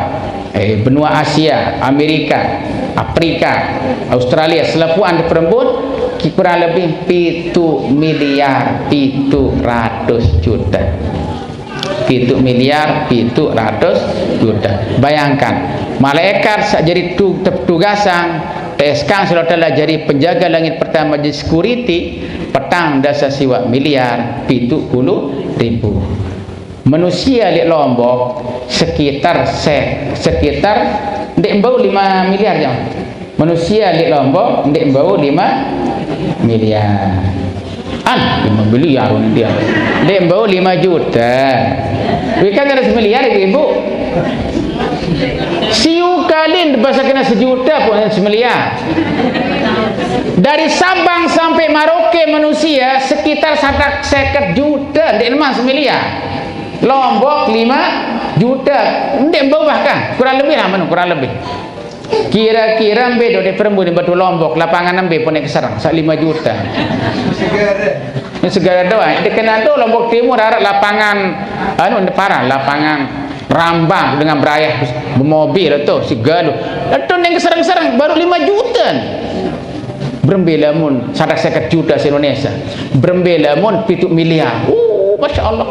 eh, benua Asia, Amerika, Afrika, Australia, selapuqan leq perembun, ki-, kurang lebih pituq miliar pituq ratus juta. Pituq miliar pituq ratus juta. Bayangkan, malaekat saq jari tu-, tetugasang, teeskang siq Allah Taala jari penjaga langit pertama, jari security, petang dase siwaq miliar pituq pulu ribu. Manusia leq Lombok sekitar se-, sekitar ndeq mbau lime miliar, jaq. Manusia leq Lombok ndeq mbau lime miliar. An, lime miliar dia. Ndeq mbau lime juta. Wikan ada semiliar, Ibu-ibu. Siu kalin base kena sejuta pun semiliar. Dari Sabang sampai Merauke manusia sekitar satak seket juta, ndeq leman semiliar. Lombok lime juta, ndeq mbau bahkan, kurang lebih lah, menu kurang lebih. Kira-kira mbe dode perembun leq Batu Lombok, lapangan mbe pun keserang, saq lime juta. Segare doang. Dekenan tu Lombok Timur araq lapangan, anu, ndeq parah, lapangan rambang dengan berayah bemobil tu, segale. Leq tu ndeq keserang-serang, baru lime juta. Berembe lamun satak seket juta se-Indonesia? Berembe lamun pituq miliar? Uh, Masya Allah.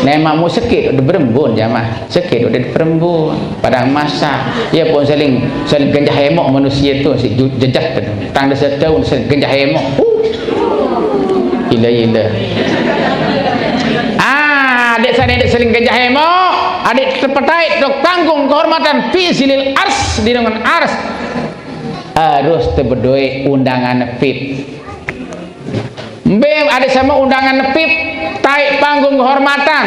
Nemaq mu sekeq de berembun, jamaah. Sekeq de berembun. Padang masak. Ye pun saling, saling genjah emok manusia tu, siq ju-, jejeh tu. Tang de setaun saling genjah emok. Uh. Gila-gila. Ah, adeq sane adeq saling genjah emok, adeq tepetaiq tok panggung kehormatan fi zilil ars, di naungan ars. Harus tebedoe undangan V I P. Mbe adeq same undangan V I P? Taiq panggung kehormatan.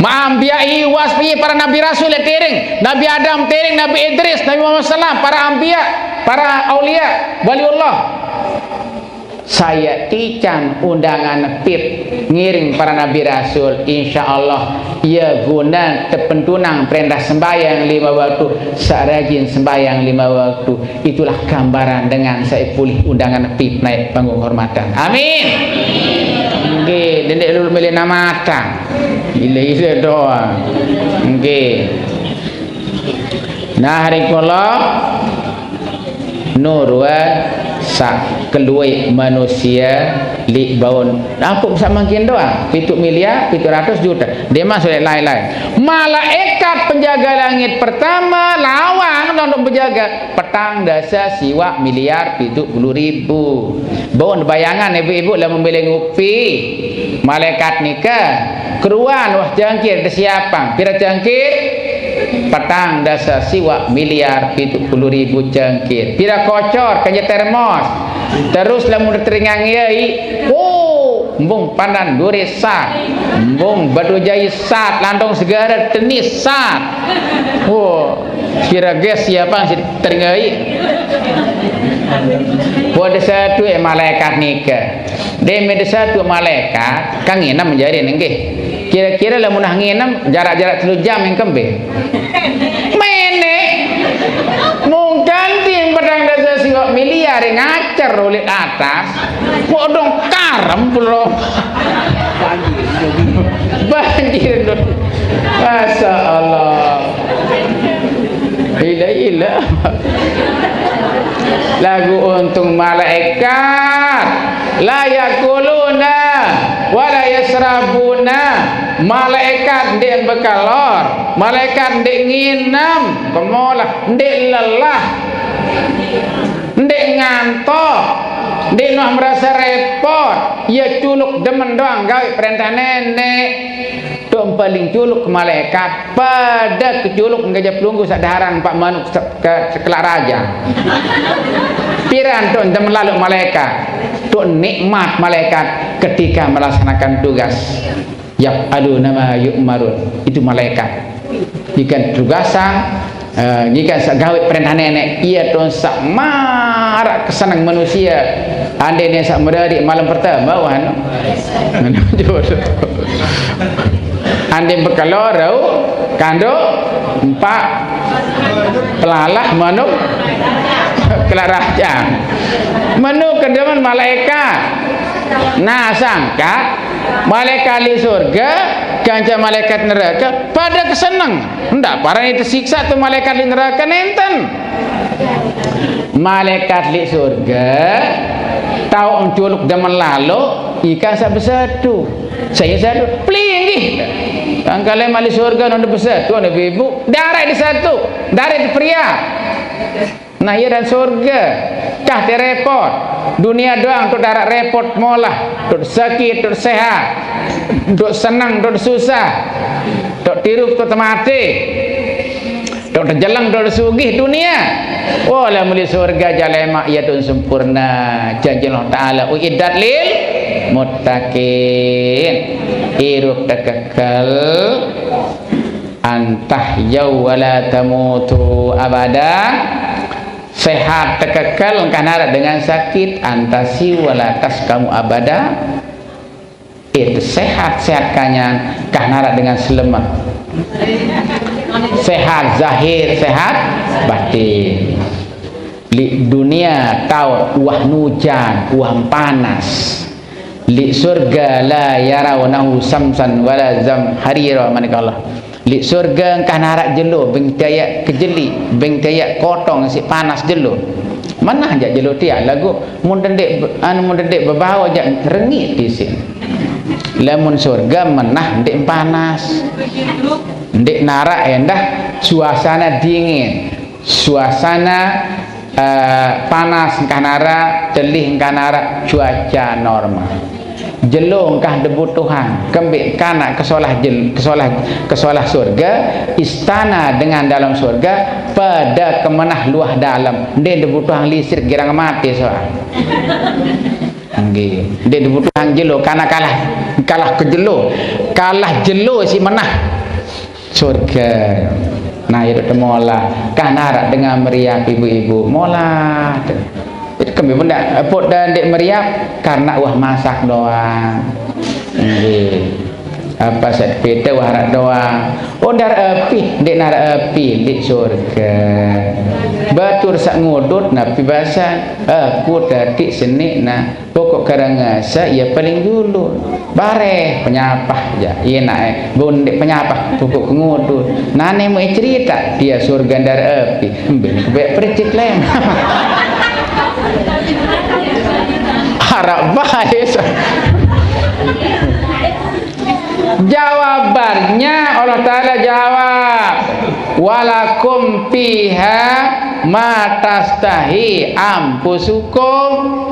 Ma'ambiya'i wasfihi, para nabi rasul leq tiring. Nabi Adam tiring, Nabi Idris, Nabi Muhammad sallam, para anbiya, para aulia, waliullah. Sai tican undangan V I P ngiring para nabi rasul, insyaallah, ye gune tepentunang perentah sembahyang lime waktu, saq rajin sembahyang lime waktu. Itulah gambaran dengan sai pulih undangan V I P naiq panggung kehormatan. Amin. Nggih, dendeq lulu mele namatang. Ile-ile doang. Nggih. Nah, hari kula nuruan saq kelueq manusie leq baun. Nah, kok saq mangkin doang? Pituq miliar pituq ratus juta. Ndeqman soleq lain-lain. Malaekat penjaga langit pertama lawang nondoq bejaga petang dase siwaq miliar pituq pulu ribu. Baun bayangan, ibu-ibu, lamun mele ngupi. Malaekat nike keruan wah cangkir desiapang. Pire cangkir? petang dasa siwak miliar pitu puluh ribu cengkir. Pira kocor kerja termos. Terus lamun teringang yai, oh, embung pandan dure sat, embung batu jai sat, lantong segara tenis sat. Wah, kira ges siapa sih teringai? Wah, ada satu eh malaikat nikah. Demi ada satu malaikat, kang ina menjadi nengke. Kira-kira lamun ah nginem jarak-jarak telu jam yang kembe. Mene. Mungkin tim pedang dasa siwak miliar yang ngacer ulit atas. Kok dong karem belum. Banjir dong. Masya Allah. Ila-ila. Lagu untung malaikat. La yakuluna wa la yasrabuna. Malaikat ndik bekalor, malaikat ndik nginem, kemolah, ndik lelah, ndik ngantok, ndik noh merasa repot. Ya culuk demen doang gawe perintah nenek. Dong paling culuk ke malaikat, pada keculuk ngejep lunggu sadaharan pak manuk se-, ke sekelak raja. Piran dong demen lalu malaikat. Dong nikmat malaikat ketika melaksanakan tugas. Yaf'aluna ma yu'marun. Itu malaikat. Ikan tugasan, eh, ikan sak gawe perintah nenek. Iya dong sak marak kesenang manusia. Andai ne sak merari malam pertama, wah, anu. Anu, jodoh. Andai bekelor, rau, kanduk, empat, pelalah, manuk, kelarajang. Manuk kedemen malaikat. Nah, sangka malaikat li surga, kanca malaikat neraka, pada keseneng. Ndak parani tersiksa tu malaikat li neraka nenten. Malaikat li surga, tau enculuk demen lalo, ikan sak besetu. Saya satu, pelinggih. Kangkale mali surga nonde besetu, nonde ibu, darah di satu, darah di pria. Nah, iya dan surga. Cah te repot. Dunia doang tu darat repot molah. Tu sakit, tu sehat. Tu senang, tu susah. Tu tirup, tu temati. Tu terjelang, tu sugih dunia. Wala muli surga jalema iya tu sempurna. Janji Allah Ta'ala uiddat lil muttaqin. Irup tekekel. Antah yau wala tamutu abada. Sehat tekekel engkah narak dengan sakit, antasi wala tas kamu abada. Itu sehat, sehat kanyang, engkah narak dengan selemet. Sehat zahir, sehat batin. Li dunia tau wah nujan, wah panas. Li surga la yarawnahu samsan wala zam harira, manik Allah. Li surga engkah narak jelo, beng tiayak kejeli, beng tiayak kotong si panas jelo. Menah jak jelo tiak lagu, mun dendek be-, anu, mun dendek bebawa jak rengit di sini. Lamun surga menah ndik panas. Ndik narak endah suasana dingin. Suasana, eh, panas engkah narak, telih engkah narak, cuaca normal. Jelo engkah dibutuhan, kembik kanak kesolah jel-, kesolah, kesolah surga, istana dengan dalam surga, pada kemenah luah dalam. Ndik dibutuhan listrik girang mati soal. Nggih. Ndik dibutuhan jelo, karena kalah, kalah ke jelo. Kalah jelo si menah. Surga. Nah, itu teh molah. Kah narak dengan meriah ibu-ibu. Molah. Itu kami pun dak, pun dak ndik meriah karena wah masak doang. Nggih. Apa set pete wah rak doang. Oh, ndak api, ndik narak api, ndik surga. Batur sak ngudut napi basan. Aku tadi senik nah. Pokok Karangasem, iya paling dulu. Bareh, penyapah ja. Iya nak, eh. Bun dek penyapah, pokok Kengudut. Nane mau cerita, dia surga ndar api. Mbin kebek percik lem. Harap baik. Jawabannya Allah Ta'ala jawab, "Walakum fiha ma tastahi anfusukum."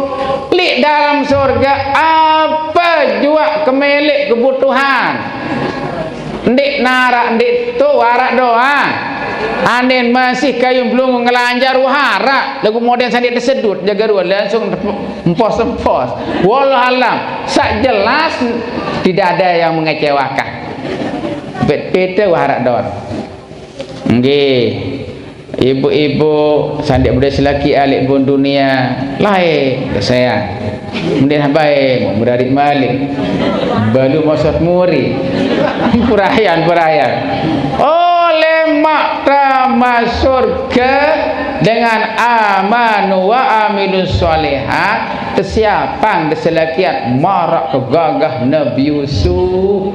Lik dalam surga apa jua kemelik kebutuhan. Ndik narak, ndik Tuh, warak doang. Andin masih kayun belum ngelanjar, warak. Lagu modern sandi tersedut, jaga ruang langsung empos-empos. Wallah alam, sak jelas tidak ada yang mengecewakan. Bet pete warak doang. Nggih. Ibu-ibu, sandi budaya selaki alik bun dunia, lae, saya. Mending bae, mau merarik malik. Balu mosot muri. Purayan, purayan. Oleh mak tamat surga dengan amanu wa amilus solehat, kesiapan keselakian marak kegagah Nabi Yusuf.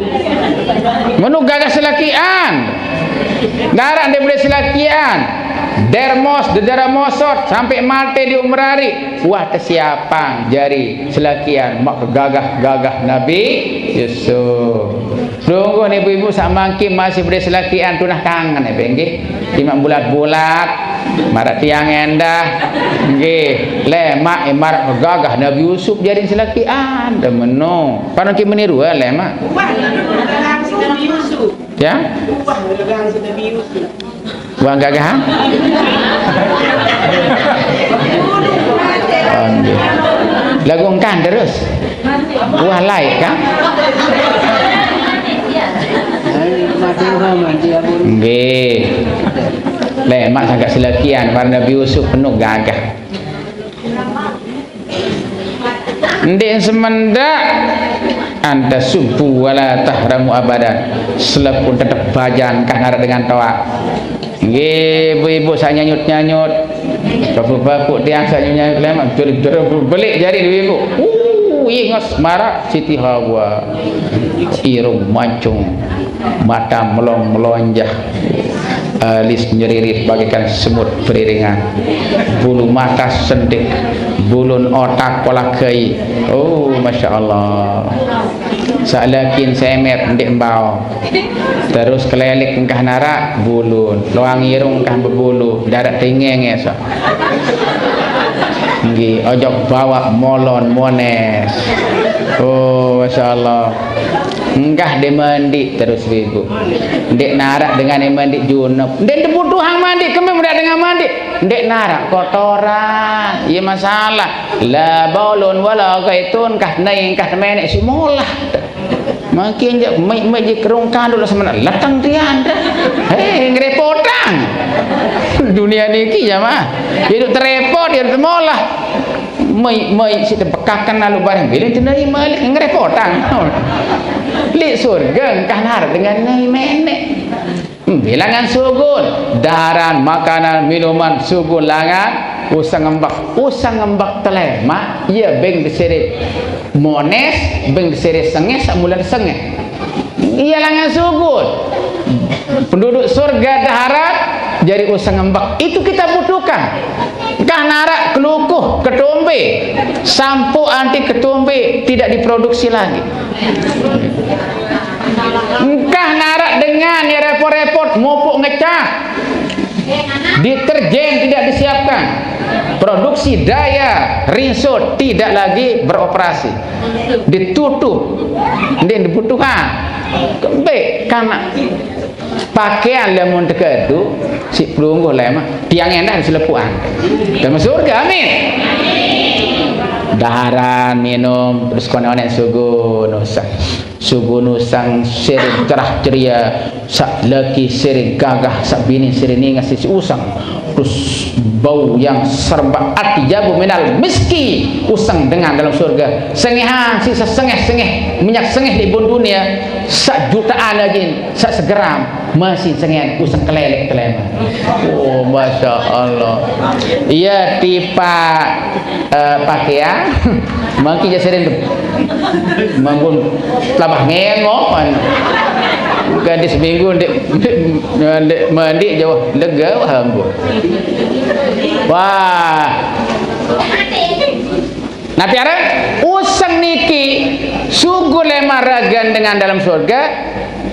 Menu gagah selakian. Darat dia boleh selakian. Dermos, dedera mosot, sampai mati di umrari. Wah, kesiapan jari selakian mak kegagah-gagah Nabi Yusuf. Sungguh ni ibu-ibu sak mangkin masih boleh selakian tunah kangen ya, nggih. Timak bulat-bulat, marak tiang endah. Nggih, lemak imarat gagah Nabi Yusuf jadi selakian. Demeno. Panon ki meniru, eh, lemak. Wah, langsung Nabi Yusuf. Ya? Wah, langsung Nabi Yusuf. Wah gagah, ha? Oh, nggih. Lagu engkan terus. Wah, laik, kan? Nggih. Lemak sangat selakian, warna Nabi Yusuf penuh gagah. Ndik semendak anta subuh wala tahramu abadan. Selepun tetep bajang kah narak dengan toa. Nggih, ibu-ibu sak nyanyut-nyanyut. Bapak-bapak tiang sak nyanyut-nyanyut lemak, belik, belik jari ibu-ibu. Uh, inges marak Siti Hawa. Irung mancung, mata melong melonjah, alis nyeririt bagaikan semut beriringan, bulu mata sendik, bulun otak kolak kei. Oh, masya Allah. Sak lakin semet ndik embau. Terus kelelek engkah narak bulun, loang irung engkah bebulu, darat tinggi ngesok. Nggih, ojok bawa molon mones. Oh, masya Allah. Engkah dia mandi terus ibu. Ndik narak dengan dia mandi junub. Ndik dibutuhang mandi, kami mudah dengan mandi. Ndik narak kotoran. Iya masalah. La baulun wala gaitun kah naing kah menek si molah. Makin je mai mai je kerung kandul sama letang tiada. Hei, ngerepotang. Dunia niki ya mah. Hidup terepot, hidup molah. Mai mai si tepekakan lalu barang bilang tu nai malik ngerepotang. Li surga engkah nar dengan nai menek. Hmm, bilangan sugun, daharan, makanan, minuman, sugun langan, usang ngembek, usang ngembek telemak, iya beng disirit mones, beng disirit sengeh, sak mulan sengeh. Iya langan sugun. Penduduk surga daharan, jadi usang ngembek. Itu kita butuhkan. Engkah narak kelukuh, ketombe, sampo anti ketombe tidak diproduksi lagi. Engkah narak dengan ya repot-repot mupuk ngecah. Deterjen tidak disiapkan. Produksi daya rinsut tidak lagi beroperasi. Ditutup. Ndik dibutuhkan. Kembek karena pakaian lamun tekedu si pelungguh lemah. Tiang endah diselepuan. Dalam surga, amin. Daharan minum terus konek-konek sugun usang. Sugun usang sering cerah ceria, sak laki sering gagah, sak bini sering ningas si usang. Terus bau yang serba atyabu minal miski, usang dengan dalam surga. Sengehan si sesengeh-sengeh, minyak sengeh di bun dunia, sak jutaan aja, sak segeram. Masih cengen usang kelelek telemak. Oh, masya Allah. Iya tipa eh, pakaian. Mangki je sering tu. Mambun labah ngengok kan. Bukan di seminggu ndik ndik mandi jauh lega wah ambo. Wah. Nah, tiara usang niki sugu lemah ragan dengan dalam surga,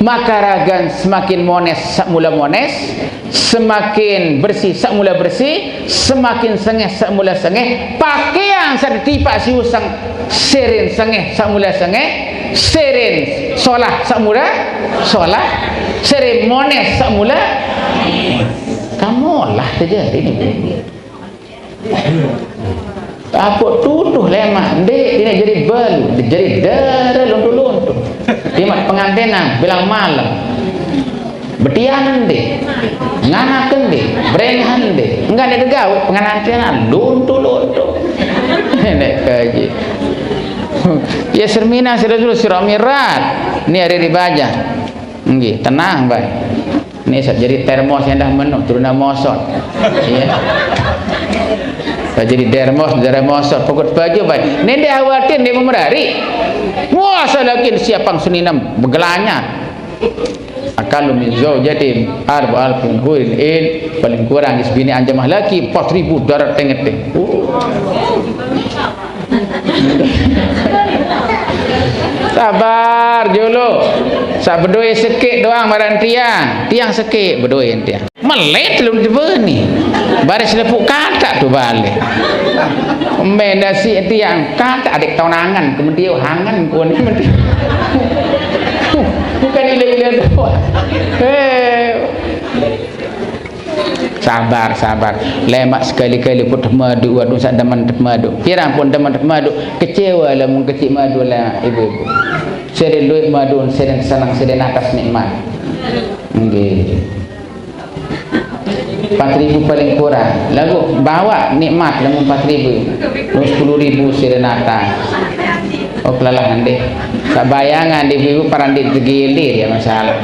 maka ragan semakin mones sak mula mones, semakin bersih sak mula bersih, semakin sengeh sak mula sengeh, pakaian sak ditipak si usang sering sengeh sak mula sengeh, Seren solah saq mule, solah. Seren moneh saq mule. Kamu lah terjadi ini. Apa tuduh lemaq, ndeq, ini jadi balu, jadi dare lonto-lonto. Timaq pengantenan, bilang malam. Betian ndeq, nganak ndeq, brengah ndeq, enggak ada gawe, pengantenan lonto-lonto. Nek kaji. Ya, sermina sira-sira sira mirat. Ni hari ribaja. Nggih, tenang bae. Ni saq jari termos endah meno, turun mosot. Iya. Saq jari termos, dare mosot, pokok baju bae. Ni ndeq khawatir, ndeq memerari. Wah, salakin siapang seninem begelanyar. Aqallu min zaujatin arba'a alafin hurin in, paling kurang is bini anjamah laki empat ribu darat tengeteng. Uh. Sabar julu. Saq bedoe sekeq doang maraq tiang. Tiang sekeq bedoe tiang. Melet lu dibeni. Baris lepuk katak tu balik. Mbe nasi tiang katak adik taun angen, kemudian angen kuni menti. Bukan ile-ile doang. Eh. Sabar, sabar. Lemaq sekali-kali pun temadu, waduh, saq demen temadu. Pirang pun demen temadu, kecewa lamun kecik madu lah ibu-ibu. Sere lueq madu, sere senang, sere natas nikmat. Nggih. Empat ribu paling kurang. Laguq bawa nikmat lamun empat ribu. Lamun sepuluh ribu sere natas. Oh, kelelahan deh. Saq bayangan ibu-ibu paran ndeq tegelir ya masalah.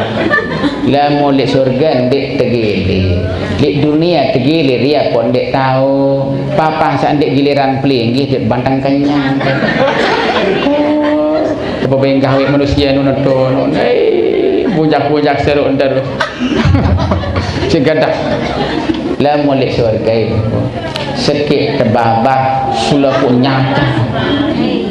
Lamun leq surge ndeq tegelir. Leq dunie tegelir ya pok ndeq tao. Papan saq ndeq giliran pelinggih ndeq banteng kenyang. Coba bengkah wek manusie nu nonton. Hei, bujak-bujak seru ntar. Sing gadah. Lamun leq surge, sekeq tebabah, selapuq nyata.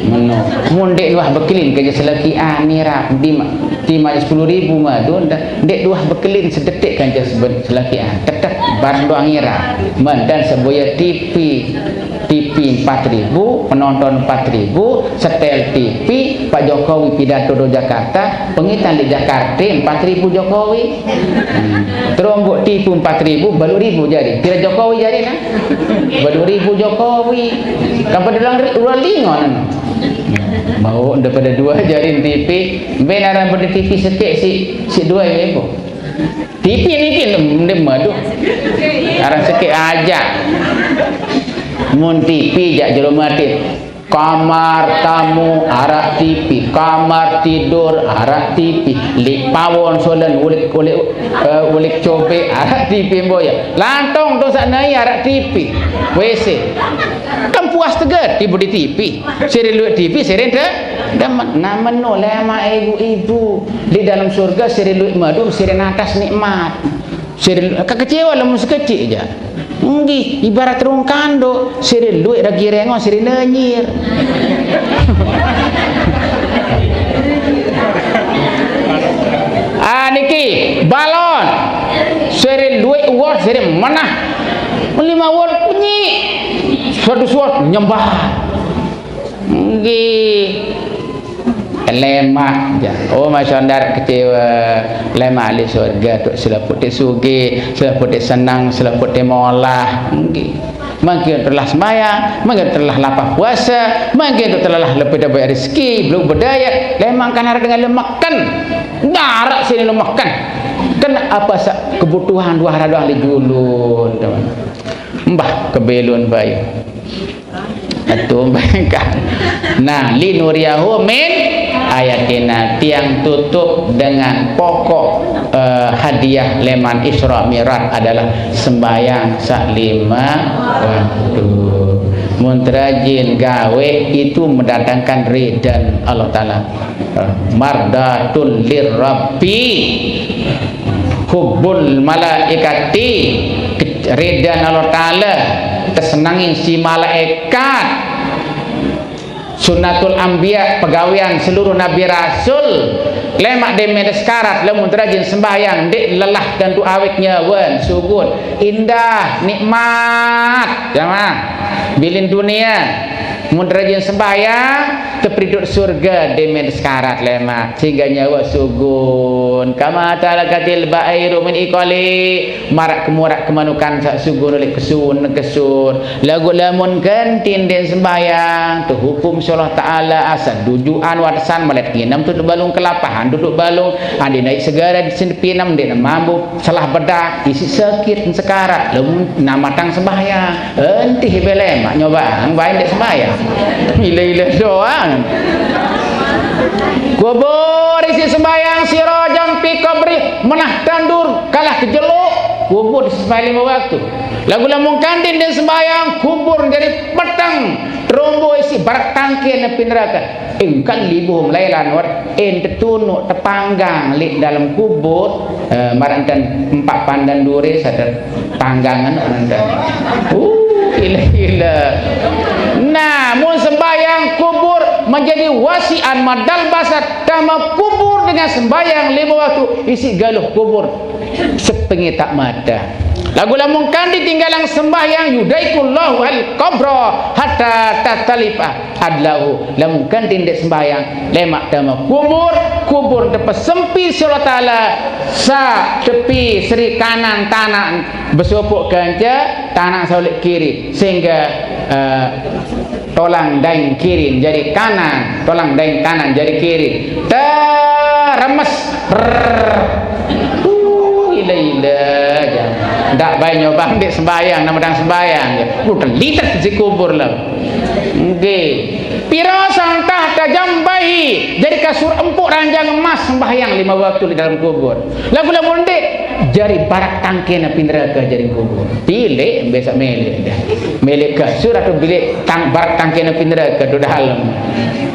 Meno. Mun ndeq luah bekelin kance selekian nirap, tima-, timaq sepuluh ribu madu, ndeq luah bekelin sedetik kance sebe-, selekian. Tetep bareng doang nirap. Mentan seboya T V. T V empat ribu, penonton empat ribu, setel T V, Pak Jokowi pidato do Jakarta, pengitan di Jakarta empat ribu Jokowi. Hmm. Terus mbok T V empat ribu, baluq ribu jari. Pire Jokowi jari, nah? Baluq ribu Jokowi. Kan pada ulang ri-, ulang lingon. Mau udah pada dua jari T V. Mbe aran pada T V setik si, si dua ibu. T V niki ndeq madu. Aran sekeq aja. Mun T V jaq jero mate. Kamar tamu araq T V, kamar tidur araq T V, leq pawon solen uleq, uleq, eh, uleq cobe araq T V mboya. Lantong to saq nai araq T V. W C. Kan puas teget ibu di T V. Sere lueq T V, sere de-, demen. Nah, meno lemaq ibu-ibu. Di dalam surga sere lueq madu, sere natas nikmat. Sere lu-, kekecewa lamun sekeciq jaq. Nggih, ibarat rung kando, sere lueq ragi rengon, sere nenyir. Ah, niki, balon. Sere lueq watt, sere menah. Lima watt bunyi. Seratus watt nyembah. Nggih. Lemaq, jaq. Oh, masyondar kecewa. Lemaq ahli surga tu selapuq te sugih, selapuq te senang, selapuq te molah. Nggih. Mangkin telah sembahyang, mangkin telah lapah puasa, mangkin telah lebih dapat rezeki, belum berdaya, lemaq kan araq dengan lemeken. Daraq sini lemeken. Ken apa saq kebutuhan dua arah doang leq julun, teman. Mbah kebelun bayu. Atuh bengkah. Nah, linuriyahu min ayatina, tiang tutup dengan pokok, eh, hadiah leman Isra Mi'raj adalah sembahyang saq lime waktu. Mun terajin gawe itu mendatangkan ridhan Allah Ta'ala. Mardatul lirabbi, hubbul malaikati, ridhan Allah Ta'ala, kesenangan si malaikat. Sunnatul anbiya, pegawean seluruh nabi rasul. Lemaq deme sekarat, lamun terajin sembahyang, ndeq lelah tentu awet nyawen, sugul, indah, nikmat. Jamaah, bilin dunia, mun terajin sembahyang, Tepriduk surga demen sekarat lemak, sehingga nyawa sugun. Kama talakatil bairu min ikoli, marak kemurak kemanukan sak sugun oleh kesun kesun. Lagu lamun gantin den sembahyang, tu hukum Allah Ta'ala asal dujuan watasan malet nginem tutup balung kelapahan tutup balung. Andi naik segara di sini pinam den mambu salah bedak, isi sakit sekarat, lamun namatang sembahyang. Entih bele mak nyoba, ang bain dek sembahyang. Ila-ila doang. Kubur isi sembahyang sirajang fi qabri, menah tandur, kalah kejeluk, kubur isi sembahyang lima waktu. Lagu lamun kandin dan sembahyang, kubur jadi petang, terombo isi barak tangki nepi neraka. Engkan libuh melailan wat, en tetunuk tepanggang lik dalam kubur, eh, marantan empat pandan dure sadar panggangan ananda. Uh, gila-gila. Nah, mun sembahyang kubur menjadi wasian madal basar, tama kubur dengan sembahyang lima waktu, isi galuh kubur sepengitak mata. Lagu lamun kan ditinggalang sembahyang yudaikullahu al qabra hatta tatalifa adlahu. Lamun kan tindik sembahyang lemak tama kubur, kubur tepesempi si Allah Ta'ala sa tepi seri kanan tanah besopok kenca tanah solik kiri sehingga eh, tolang daing kiri jadi kanan, tolang daing kanan jadi kiri. Teremes. Rrrr. Uh, ila-ila aja. Ndak bae nyobang dek sembahyang, nama dang sembahyang. Lu telitet di kubur lah. Nggih. Piro santah tajambahi jadi kasur empuk ranjang emas sembahyang lima waktu di dalam kubur. Lagu lamun dek jari barak tangkena pinraka jari kubur. Pilih besok milik dah. Milik kasur atau bilik tang barak tangkena pinraka tu dalam.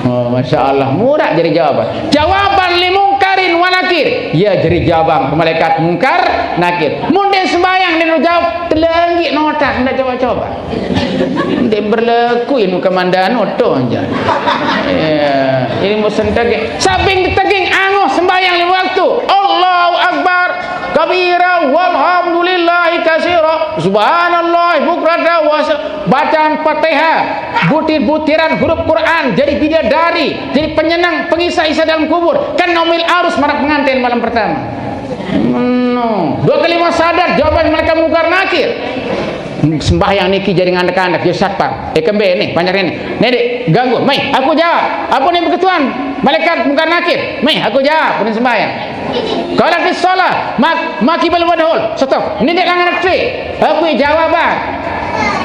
Oh, masya Allah, murah jadi jawaban. Jawaban li mungkarin wa nakir. Ya jadi jawaban ke malaikat mungkar nakir. Mun den sembahyang den jawab telenggik notak ndak coba-coba. Dia berlaku ilmu komandan oto aja. Ya, ilmu sentegik. Sabing teging angoh sembahyang lima waktu. Allahu Akbar kabira walhamdulillahi kasira. Subhanallah bukrata wasa. Bacaan Fatihah, butir-butiran huruf Quran jadi bidadari, jadi penyenang pengisa-isa dalam kubur. Kan nomil arus marak pengantin malam pertama. No. Dua kali masadat jawaban malaikat mungkar nakir. Sembahyang niki jadi ngandek-ngandek ya satpam. Eh kembe nih, panjang ini. Nih dek, ganggu. Mai, aku jawab. Apa nih beketuan? Malaikat mungkar nakir. Mai, aku jawab. Ini sembahyang. Kalau di sholat, mak maki belum ada hol. Stop. Ini dek langan tri. Aku jawab ah.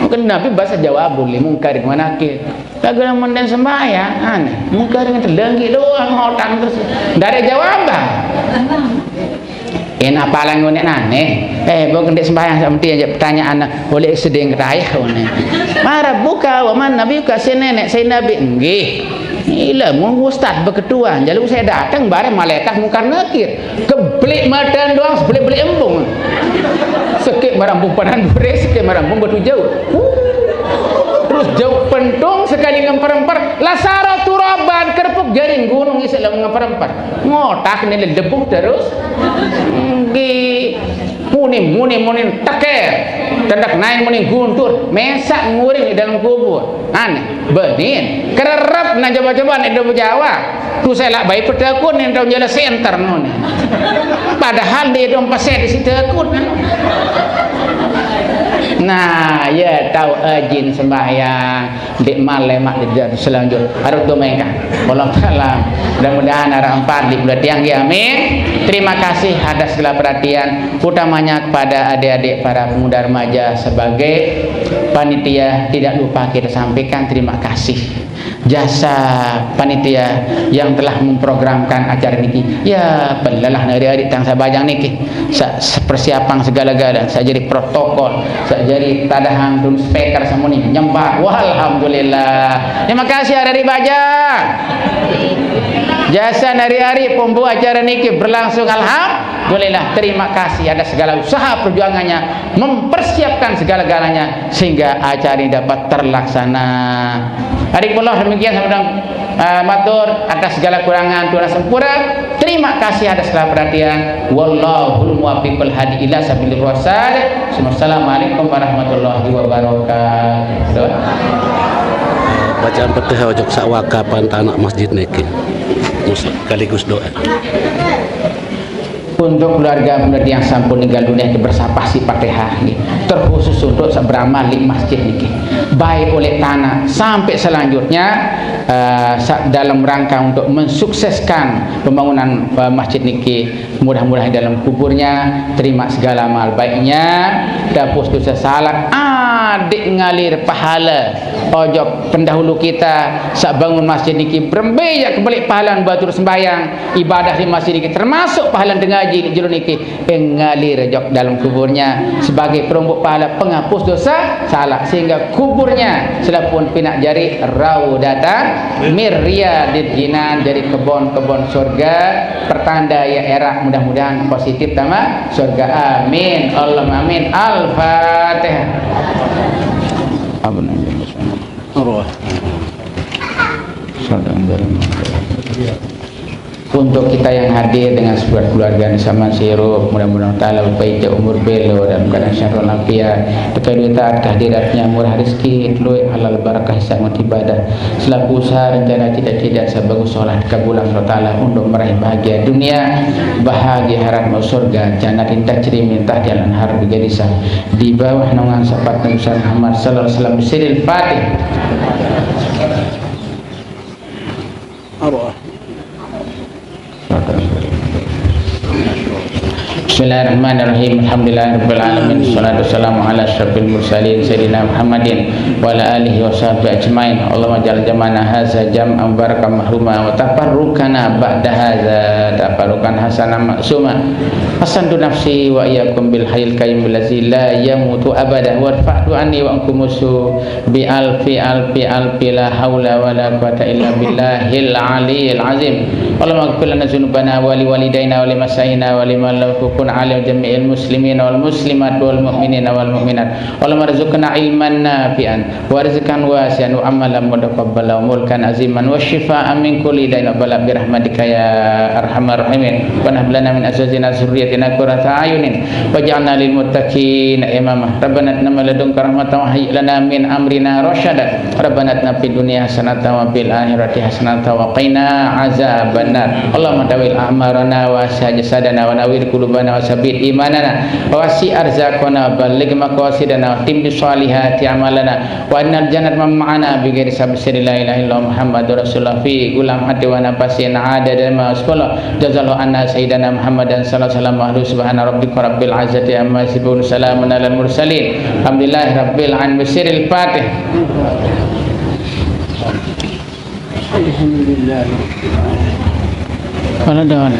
Mungkin Nabi bahasa jawab boleh mungkar mana ke? Kagak menden sembahyang, aneh. Mungkar dengan telenggik doang, otak terus. Ndak ada jawaban. Enak palang unik aneh. Eh, bukan dek sembahyang sama dia aja pertanyaan oleh seding ketayah unik. Marah buka, waman nabi kasih nenek saya nabi enggih. Ila mun ustaz beketuan, jaluk saya datang bareng malaikat mungkar nakir. Kebelik matan doang sebelik-belik embung. Sekit marambung panan dure, sekit marambung batu jauh. Terus jauh pentung sekali ngempar-empar, lasara turaban kerepuk jaring gunung isi dalam ngempar-empar. Ngotak ni debu terus. Nggih. Muni, muni, muni teker. Tendak naik muni guntur, mesak nguring di dalam kubur. Aneh, benin. Kererep na coba-coba nek do Jawa. Tu saya lak bayi pedakun yang tahu jala center noni. Padahal dia dong pasir di situ akun. Nah, ya tahu ajin sembahyang. Dek mal lemak di dalam selanjut. Harus domengkan. Wallahualam. Mudah-mudahan arah empat di bulan tiang ya amin. Terima kasih atas segala perhatian, utamanya kepada adik-adik para pemuda remaja sebagai panitia. Tidak lupa kita sampaikan terima kasih jasa panitia yang telah memprogramkan acara niki. Ya, pelelah nari-ari tang sabajang niki. Sa, sa persiapan segala-gala, sa jadi protokol, sa jadi tadahang dun speaker semua ni nyembah. Walhamdulillah. Terima kasih ada di bajang. Jasa nari-ari pembawa acara niki berlangsung alhamdulillah. Terima kasih ada segala usaha perjuangannya mempersiapkan segala-galanya sehingga acara ini dapat terlaksana. Adik Allah demikian sama dengan uh, matur atas segala kurangan Tuhan sempurna. Terima kasih atas segala perhatian. Wallahul muwaffiq wal hadi ila sabilir rasyad. Wassalamualaikum warahmatullahi wabarakatuh. Bacaan Fatihah ojok sawakapan tanah masjid niki. Sekaligus doa. Untuk keluarga bener yang sampun ninggal dunia, kita bersapah si Fatihah nggih. Terkhusus untuk seberama li masjid niki. Baik oleh tanah sampai selanjutnya, eh, sa-, dalam rangka untuk mensukseskan pembangunan, eh, masjid niki, mudah-mudahan dalam kuburnya terima segala amal baiknya, dapus dosa salah, adik ngalir pahala ojok pendahulu kita sak bangun masjid niki, berembe ya kebalik pahalan batur sembahyang, ibadah di masjid niki, termasuk pahalan dengaji di jero niki, ngalir ojok dalam kuburnya sebagai perombok pahala penghapus dosa salah, sehingga kuburnya selapun pinak jari raudatan mirriyadid jinan, jadi kebon-kebon surga, pertanda ya erak, mudah-mudahan positif tama surga. Amin, Allahumma amin. Al-Fatihah. Apa namanya? Arwah. Sadang dalam. Untuk kita yang hadir dengan sebuah keluarga di Saman Sirup, mudah-mudahan Ta'ala upai umur belo dan keadaan syahrul afiat. Terkait taat kehadiratnya, murah rezeki, tului halal, barakah hisab ibadah. Selaku usaha rencana cita-cita sebagus sholat kabulan Allah Ta'ala untuk meraih bahagia dunia, bahagia akhirat, mau surga, jannatin tajri min tahtiha al-anhar, bighairi hisab, di bawah naungan syafaat Nabi Muhammad sallallahu alaihi wasallam, siril Fatih. Bismillahirrahmanirrahim. Alhamdulillahirabbil alamin. Wassalatu wassalamu ala asyrafil mursalin sayyidina Muhammadin wa ala alihi wa sahbihi ajmain. Allahumma ja'al jam'ana hadza jam'an mubarakan marhuma wa tafarruqana ba'da hadza tafarruqan hasanan ma'suma. Hasantu nafsi wa iyyakum bil hayyil qayyum allazi la yamutu abada, warfa'hu anni wa ankum musu bi alfi, alfi, alfi, la haula wa la quwata illa billahil aliyil azim. Allahumma ighfir lana dzunubana wa li walidaina wa li masyayina wa liman lahu haqqun ala jami'il muslimina wal muslimat wal mu'minina wal mu'minat. Allahumma rzuqna ilman nafi'an wa rizqan wasi'an wa amalan mutaqabbala wa mulkan aziman wa syifaan min kulli dain wa bala bi rahmatika ya arhamar rahimin. Wa hab lana min azwajina wa dzurriyyatina qurrata a'yunin waj'alna lil muttaqina imama. Rabbana atina min ladunka rahmatan wa hayyi' lana min amrina rasyada. Rabbana atina fid dunya hasanatan wa fil akhirati hasanatan wa qina azabannar. Allahumma tawil a'marana wa asih jasadana wa nawwir qulubana wa sabbit imanana wa wasi' arzaqana wa balligh maqasidana wa tim bi shalihati amalana wa innal jannata ma'ana bi ghairi sabab sirri la ilaha illallah Muhammadur Rasulullah fi gulam hati wa nafasin adada ma asbala. Jazallahu anna sayyidana Muhammadan sallallahu alaihi wasallam. Subhana rabbika rabbil izzati amma yasifun, salamun alal mursalin, alhamdulillahi rabbil alamin. Siril Fatih. Alhamdulillah. Wala dawal.